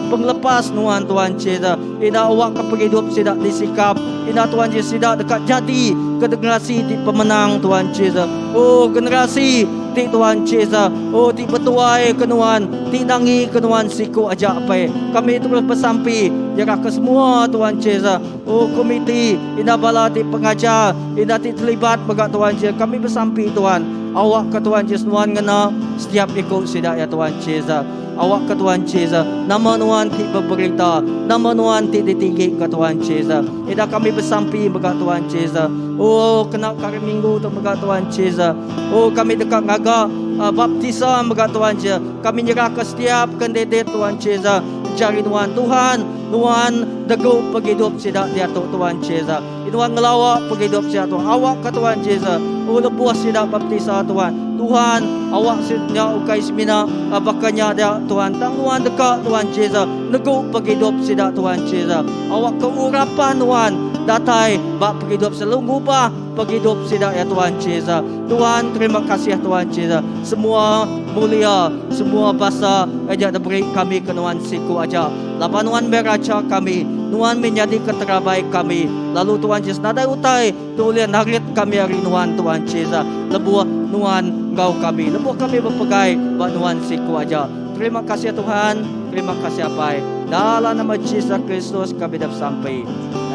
penglepas nuan Tuhan Jesus. Ina awak ke pengidup sida disikap. Ina Tuhan Jesus sida deka jadi ke generasi ti pemenang Tuhan Jesus. Oh generasi ti Tuhan Jesus. Oh ti betuai ke nuan, ti nangi ke nuan siku aja apai. Kami terus besampi nyerah ke semua Tuhan Jesus. Oh komiti ina bala ti pengajar, ina ti terlibat mega Tuhan Jesus. Kami besampi Tuhan, awak ke Tuhan Jesus nuan ngena setiap iku sida ya Tuhan Jesus. Awak ke Tuhan Jesus, nama nuan ti beberita, nama nuan ti ditinggi ke Tuhan Jesus. Ida kami besampi mega Tuhan Jesus. Oh kena hari minggu tu mega Tuhan Jesus. Oh kami deka ngaga uh, baptisa mega Tuhan Jesus. Kami nyerah ke setiap kandidat Tuhan Jesus. Jari Tuhan Tuhan Tuhan degu penghidup sida diatu Tuhan Jesus. Tuhan ngelawak penghidup sida Tuhan. Awak ke Tuhan Jesus. Oh lebuh sida baptisa Tuhan. Tuhan awak nya ukai semina uh, bakanya dia Tuhan. Tang Tuhan deka Tuhan Jesus. Negu penghidup sida Tuhan Jesus. Awak ke urapan Tuhan datai bak penghidup selalu ngubah penghidup sida ya Tuhan Jesus. Tuhan terima kasih Tuhan Jesus. Semua mulia, semua basa aja diberi kami ke nuan siku aja. Laban nuan beraca kami, nuan menjadi keterabai kami. Lalu Tuhan Jesus nadai utai tulian narit kami hari nuan Tuhan Jesus. Lebuh nuan ngau kami, lebuh kami berpegai bak nuan siku aja. Terima kasih Tuhan, terima kasih Apai. Dalam nama Jesus Kristus kami dah sampai.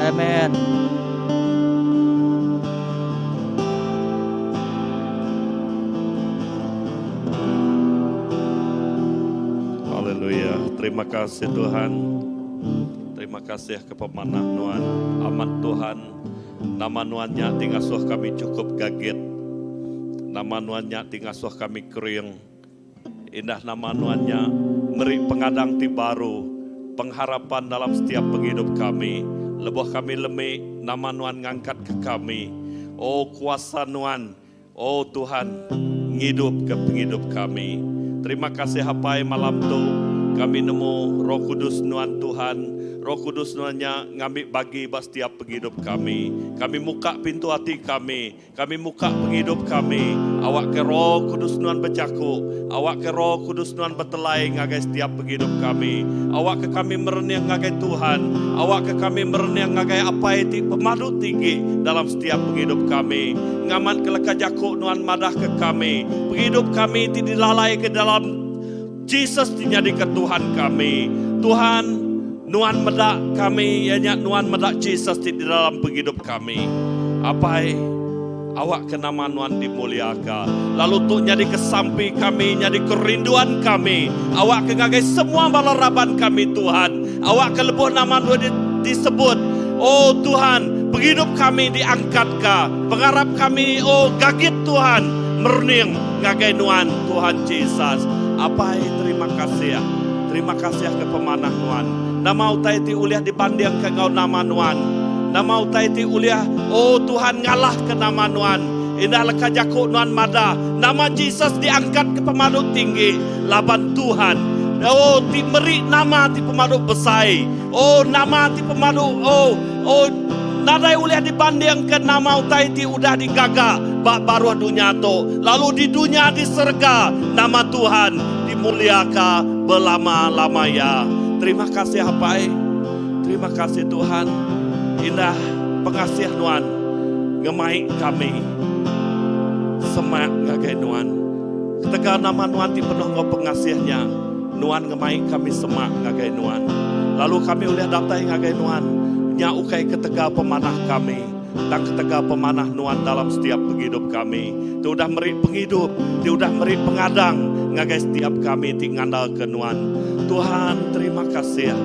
Amen. Haleluya. Terima kasih Tuhan. Terima kasih ke pemanah Nuan. Amat Tuhan. Nama Nuan nya ti ngasuh kami cukup gagit. Nama Nuan nya ti ngasuh kami kering. Indah nama Nuan nya meri pengadang ti baru, pengharapan dalam setiap pengidup kami. Lebuh kami lemi, nama Nuan ngangkat ke kami. Oh kuasa Nuan, oh Tuhan, ngidup ke pengidup kami. Terima kasih apai malam tu kami nemu Roh Kudus Nuan Tuhan. Roh Kudus Nuan nya ngambi bagi ba setiap pengidup kami. Kami muka pintu ati kami. Kami muka pengidup kami. Awak ke Roh Kudus Nuan bejaku. Awak ke Roh Kudus Nuan betelai ngagai setiap pengidup kami. Awak ke kami merening ngagai Tuhan. Awak ke kami merening ngagai apai ti pemadu tinggi dalam setiap pengidup kami. Ngamat ke leka jaku Nuan madah ke kami. Pengidup kami ti dilalai ke dalam Jesus ti nyadi ke Tuhan kami. Tuhan, Nuan meda kami, iya nya Nuan meda Jesus ti di dalam pengidup kami. Apai, awak ke nama Nuan dimuliaka. Lalu tu nyadi ke sampi kami, nyadi kerinduan kami. Awak ke ngagai semua bala raban kami, Tuhan. Awak ke lebuh nama Nuan disebut, oh Tuhan, pengidup kami diangkatka. Pengarap kami, oh gagit Tuhan, merening ngagai Nuan, Tuhan Jesus. Apai, terima kasih. Terima kasih ke pemanah Nuan. Nama utai ti ulih dibanding ke ngau nama Nuan. Nama utai ti ulih, oh Tuhan, ngalah ke nama Nuan. Indah leka jaku Nuan mada. Nama Jesus diangkat ke pemadu tinggi. Laban Tuhan. Oh ti meri nama ti pemadu besai. Oh nama ti pemadu oh oh nadai ulih dibandingka nama utai ti udah digaga ba baruh dunya tu. Lalu di dunya di serega nama Tuhan dimuliaka belama-lama iya. Terima kasih Apai. Terima kasih Tuhan. Indah pengasih nuan ngemai kami semak ngagai nuan. Ketegal nama Nuan ti penuh enggau pengasih nya, Nuan ngemai kami semak ngagai Nuan. Lalu kami ulih datai ngagai Nuan, nya ukai ketegal pemanah kami, tang ketegal pemanah Nuan dalam setiap pengidup kami, ti udah meri pengidup, ti udah meri pengadang ngagai setiap kami ti ngandalka Nuan. Tuhan, terima kasih.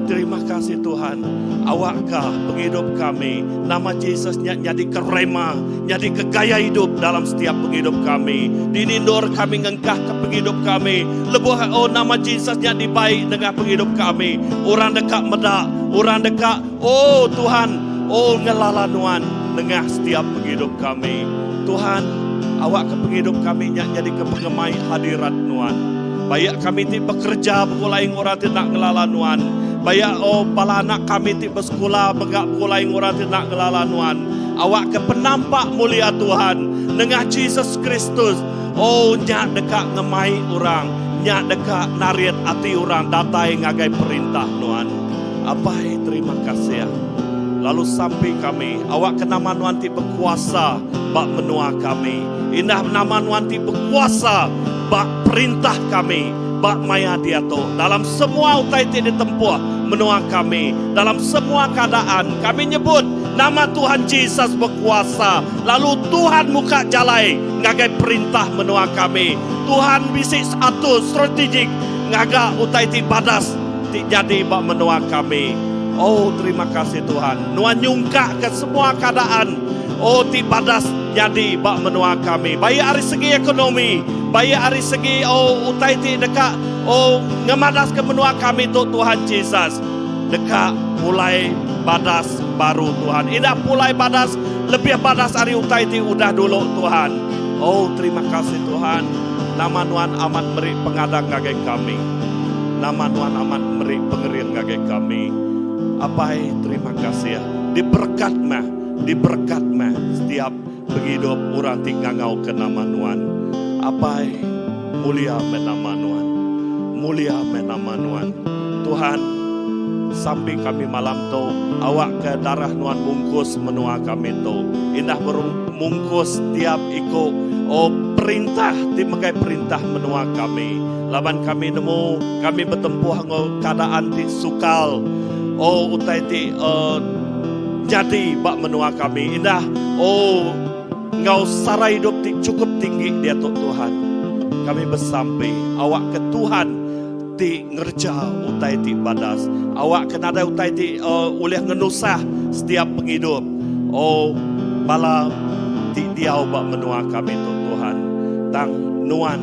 Terima kasih Tuhan. Awakka pengidup kami, nama Jesus nya nyadika rema, nyadika gaya idup dalam setiap pengidup kami. Dini endur kami ngengkahka pengidup kami, lebuh oh nama Jesus nya dibai nengah pengidup kami, orang deka meda, orang deka oh Tuhan, oh ngelala Nuan nengah setiap pengidup kami. Tuhan, awakka pengidup kami nya nyadika pengemai hadirat Nuan. Bayak kami ti bekereja begulai enggau orang ti enda ngelala Nuan. Bayak oh bala anak kami ti besekula mega begulai enggau orang ti enda ngelala Nuan. Awakka penampak mulia Tuhan nengah Jesus Kristus oh nya deka ngemai orang, nya deka narit ati orang datai ngagai perintah Nuan. Apai terima kasih. Lalu sampi kami awakka nama Nuan ti bekuasa ba menua kami. Indah nama Nuan ti bekuasa ba perintah kami ba maya diatu. Dalam semua utai ti ditempuh menua kami, dalam semua keadaan, kami nyebut nama Tuhan Jesus bekuasa lalu Tuhan muka jalai ngagai perintah menua kami. Tuhan bisi atur strategik ngaga utai ti badas ti nyadi ba menua kami. Oh terima kasih Tuhan. Nuan nyungkakka semua keadaan oh ti badas nyadi ba menua kami. Baik ari segi ekonomi, baik ari segi oh utai ti deka oh ngemadaska menua kami tu Tuhan Jesus. Deka pulai badas baru Tuhan. Indah pulai badas lebih badas ari utai ti udah dulu Tuhan. Oh terima kasih Tuhan. Nama Nuan amat meri pengadang ngagai kami. Nama Nuan amat meri pengering ngagai kami. Apai terima kasih. Diberekat meh, diberekat meh setiap pengidup orang ti ngangauka nama Nuan. Apai mulia meh nama Nuan. Mulia meh nama Nuan. Tuhan sampi kami malam tu awakka darah Nuan mungkus menua kami tu. Indah mungkus tiap iku oh perintah ti megai perintah menua kami. Laban kami nemu kami betempuh enggau keadaan ti sukal oh utai ti uh, nyadi ba menua kami. Indah oh enggau sara idup ti chukup tinggi diatu Tuhan. Kami besampi awakka Tuhan ti ngereja utai ti badas. Awakka nadai utai ti uh, ulih ngenusah setiap pengidup. Oh, bala ti diau ba menua kami tu Tuhan. Tang nuan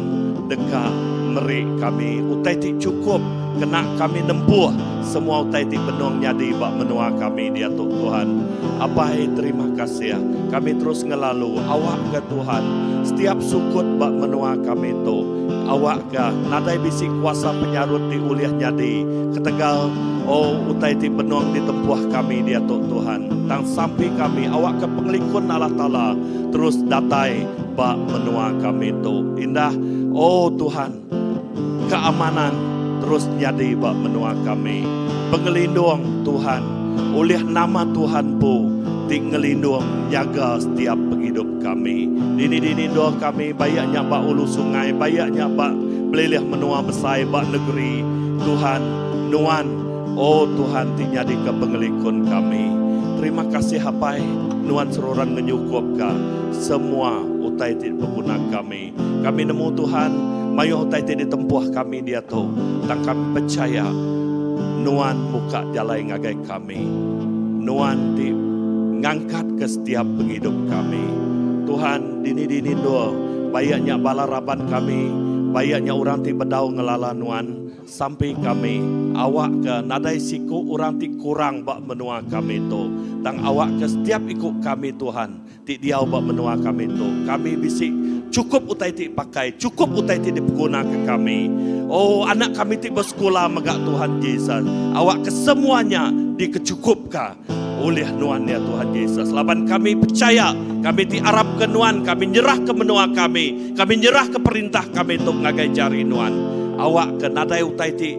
deka meri kami utai ti chukup kena kami nempuh semua utai ti benung nyadi ba menua kami diatu Tuhan. Apai terima kasih. Kami terus ngelalu awakka Tuhan setiap sukut ba menua kami tu. Awakka nadai bisi kuasa penyarut ti ulih nyadi ketegal oh utai ti benung ditempuh kami diatu Tuhan. Tang sampi kami awakka pengelikun Allah Taala terus datai ba menua kami tu. Indah oh Tuhan keamanan terus nyadi ba menua kami. Pengelindung Tuhan ulih nama Tuhan empu ti ngelindung nyaga setiap pengidup kami. Dini-dini endur kami bayak nya ba ulu sungai, bayak nya ba pelilih menua besai ba negeri. Tuhan, nuan, oh Tuhan ti nyadika pengelikun kami. Terima kasih Apai, nuan seruran ngenyukupka semua utai ti dipeguna kami. Kami nemu Tuhan, mayuh utai ti ditempuh kami diatu, tang kami pechaya nuan muka jalai ngagai kami. Nuan ti ngangkatka setiap pengidup kami. Tuhan, dini-dini endur, baik nya bala raban kami, Baik nya orang ti bedau ngelala Nuan, sampi kami awakka nadai siku orang ti kurang ba menua kami tu. Tang awakka setiap iku kami Tuhan ti diau ba menua kami tu, kami bisi chukup utai ti pakai, chukup utai ti dipegunaka kami. Oh, anak kami ti besekula mega Tuhan Jesus, awakka semua nya dikechukupka ulih Nuan ya Tuhan Jesus. Laban kami pechaya, kami ti arapka Nuan, kami nyerahka menua kami, kami nyerahka perintah kami tu ngagai jari Nuan. Awakka nadai utai ti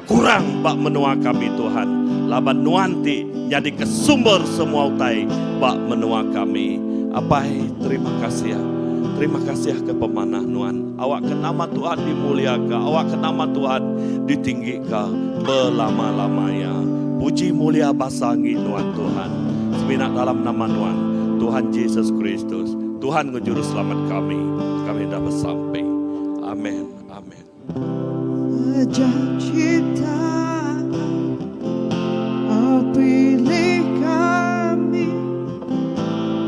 kurang ba menua kami Tuhan, laban Nuan ti nyadika sumber semua utai ba menua kami. Apai, terima kasih. Terima kasih ke pemanah Nuan. Awakka nama Tuhan dimuliaka, awakka nama Tuhan ditinggika belama-lama iya. Puji mulia basa enggi Nuan Tuhan. Semina dalam nama Nuan, Tuhan Jesus Kristus, Tuhan enggau Juruselamat kami, kami enda besampi. Amen. Amen. Sejak ciptaan Kau pilih kami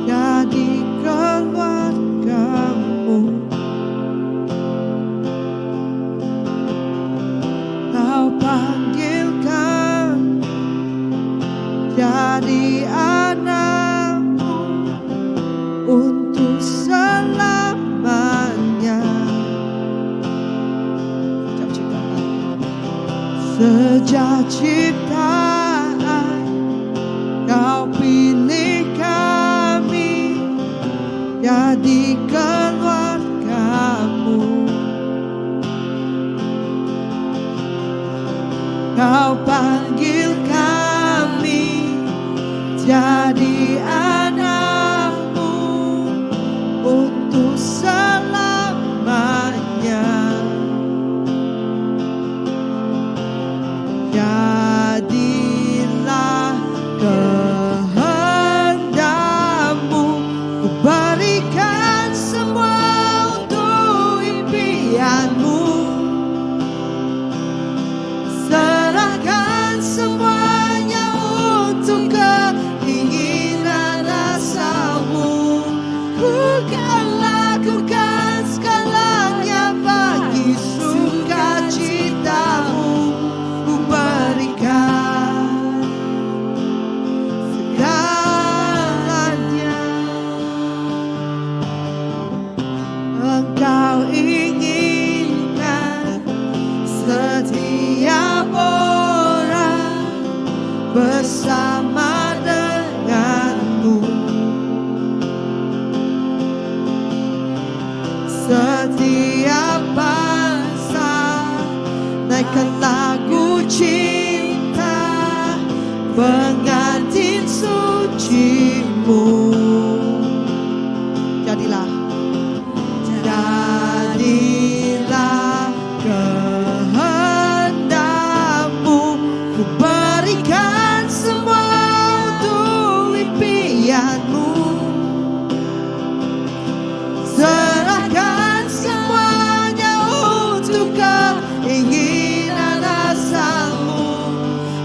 Jadi keluargamu Kau panggil kami Jadi anakmu Untuk selamanya Sejak ciptaan Sejak ciptaan Kau pilih kami Jadi keluargamu Kau panggil kami Jadi anakmu Untuk selamanya Jadilah kehendakmu Ku berikan semua untuk impianmu Serahkan semuanya untuk keinginan asalmu Ku kan lakukan segalanya bagi sukacitamu Ku berikan segalanya Engkau inginkan setiap orang bersama denganmu Setiap bangsa naikkan lagu cinta pengantin sucimu Jadilah Jadilah kehendakmu Ku berikan semua untuk impianmu Serahkan semuanya untuk keinginan asalmu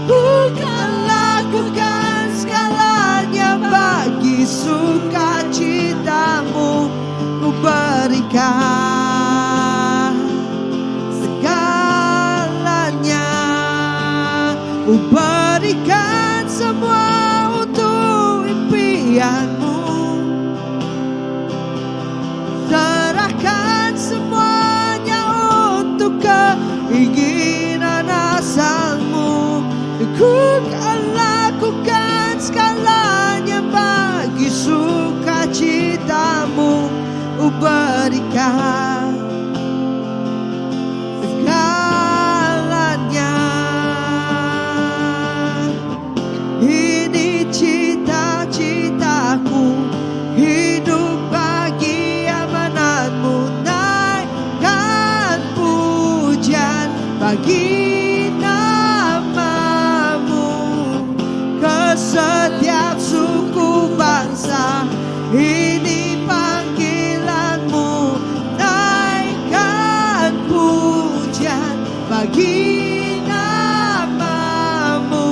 Ku kan lakukan segalanya bagi sukacitamu Ku berikan segalanya Ku berikan semua untuk impianmu Serahkan semuanya untuk keinginan asalmu Ku kan lakukan segalanya bagi sukacitamu Ku berikan segalanya Ini cita-citaku Hidup bagi amanatmu Naikkan pujian bagi namamu Ke setiap suku bangsa Ini panggilanmu Naikkan pujian bagi namamu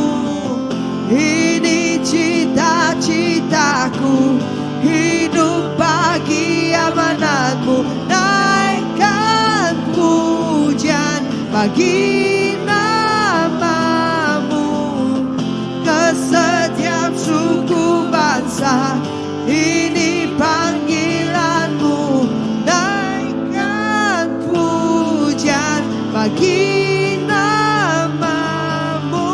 Ini cita-citaku Hidup bagi amanatmu Naikkan pujian. bagi namamu ke setiap suku bangsa. Ini panggilanmu, naikkan pujian bagi namamu.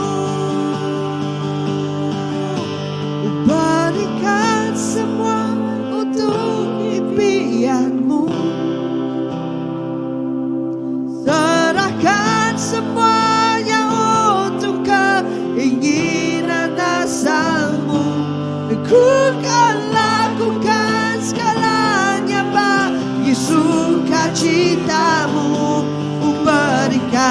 Berikan semua untuk impianmu. Serahkan semuanya untuk keinginan asalmu. Ku kan lakukan segalanya bagi sukacitamu. Ku berikan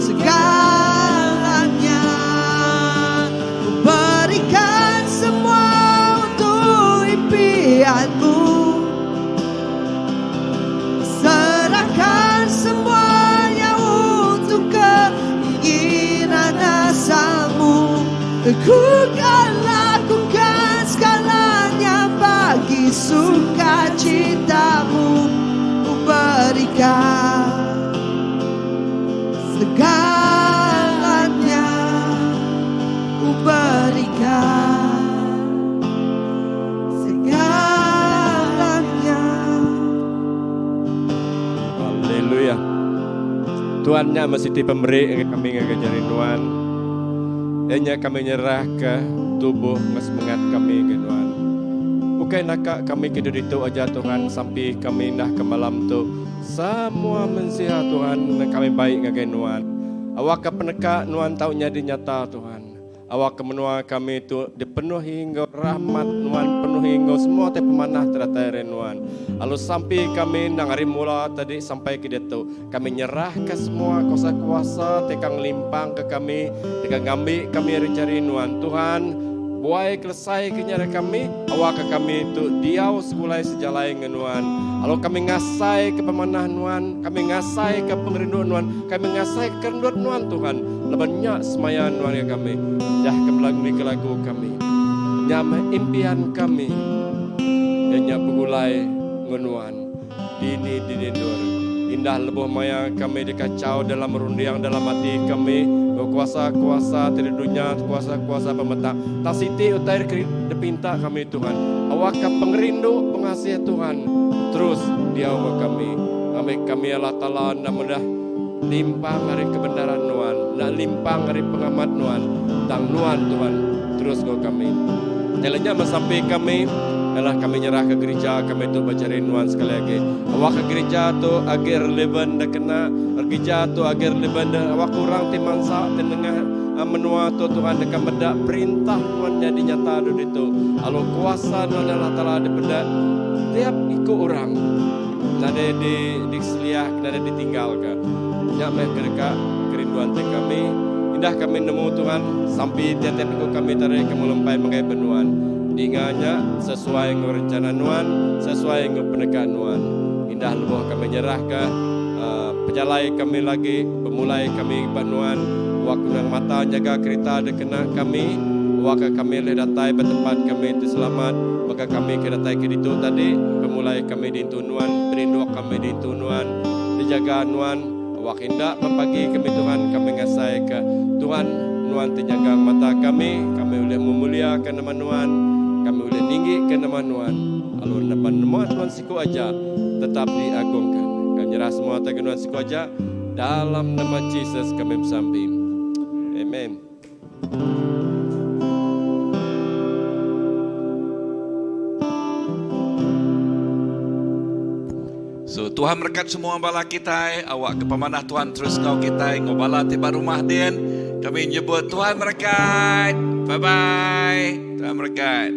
segalanya. Ku berikan semua untuk impianmu. Serahkan semuanya untuk keinginan asalmu. Ku kan lakukan segalanya bagi sukacitamu. Ku berikan segalanya. Ku berikan segalanya. Haleluya. Tuhan nya mesiti pemeri ngagai kami ngagai jari nuan. Iya nya kami nyerah ke tubuh enggau semengat kami ngagai nuan. Ukai naka kami ke ditu aja Tuhan sampi kami indah ke malam tu semua mensia Tuhan kami bai ngagai nuan. Awakka peneka nuan tau nyadi nyata Tuhan. Awakka menua kami tu dipenuhi enggau rahmat nuan, penuhi enggau semua ti pemanah ti datai ari nuan. Lalu sampi kami endang ari mula tadi sampai ke diatu, kami nyerahka semua kuasa-kuasa ti ka ngelimpangka kami, ti ka ngambi kami ari jari nuan. Tuhan, buai kelesai ke nya ari kami, awakka kami tu diau segulai sejalai enggau nuan. Lalu kami ngasaika pemanah nuan, kami ngasaika pengerindu nuan, kami ngasaika kerendut nuan, Tuhan, laban nya semaya nuan ngagai kami. Dah ke bela ngulihka lagu kami. Nya meh impian kami, iya nya begulai enggau nuan dini dini endur. Indah lebuh maya kami dikachau dalam runding dalam ati kami enggau kuasa-kuasa ti di dunya, kuasa-kuasa pemetang. Tang siti utai dipinta kami Tuhan, awakka pengerindu pengasih Tuhan terus diau enggau kami. Ngambi kami Allah Taala enda mudah limpang ari kebenaran Nuan, enda limpang ari pengamat Nuan, tang Nuan Tuhan terus enggau kami. Nya nya meh sampi kami, alah kami nyerahka gerija kami tu ba jari Nuan sekali agi. Awakka gerija tu agi relevan da kena, gerija tu agi relevan da awakka orang ti mansa ti nengah menua tu Tuhan deka meda perintah Nuan nyadi nyata dulu ditu. Lalu kuasa Nuan Allah Taala dipeda tiap iku orang. Nadai di diseliah, nadai ditinggalka. Nya meh ke deka kerinduan ti kami. Indah kami nemu Tuhan, sampi tiap-tiap iku kami tadi ke melempai megai ba Nuan. Dinga nya sesuai enggau rencana Nuan, sesuai enggau peneka Nuan. Indah lebuh kami nyerahka uhh pejalai kami lagi, pemulai kami ba Nuan, wak nang mata nyaga kerita dikena kami, wak kami ulih datai ba tempat kami ti selamat, baka kami ke datai ke ditu tadi, pemulai kami diintu Nuan, peninduk kami diintu Nuan, dijaga Nuan, awak enda mepagi kami Tuhan, kami ngasaika Tuhan, Nuan ti nyagang mata kami, kami ulih memuliaka nama Nuan, kami ulih ninggika nama Nuan, lalu nepan nama Tuhan siku aja tetap diagungka. Kami nyerah semua utai ke Nuan siku aja, dalam nama Jesus kami besampi. Amen. So Tuhan merekat semua bala kitai awak ke pemanah Tuhan terus enggau kitai enggau bala ti ba rumah din kami nyebut Tuhan merekat. Bye bye. Tuhan merekat.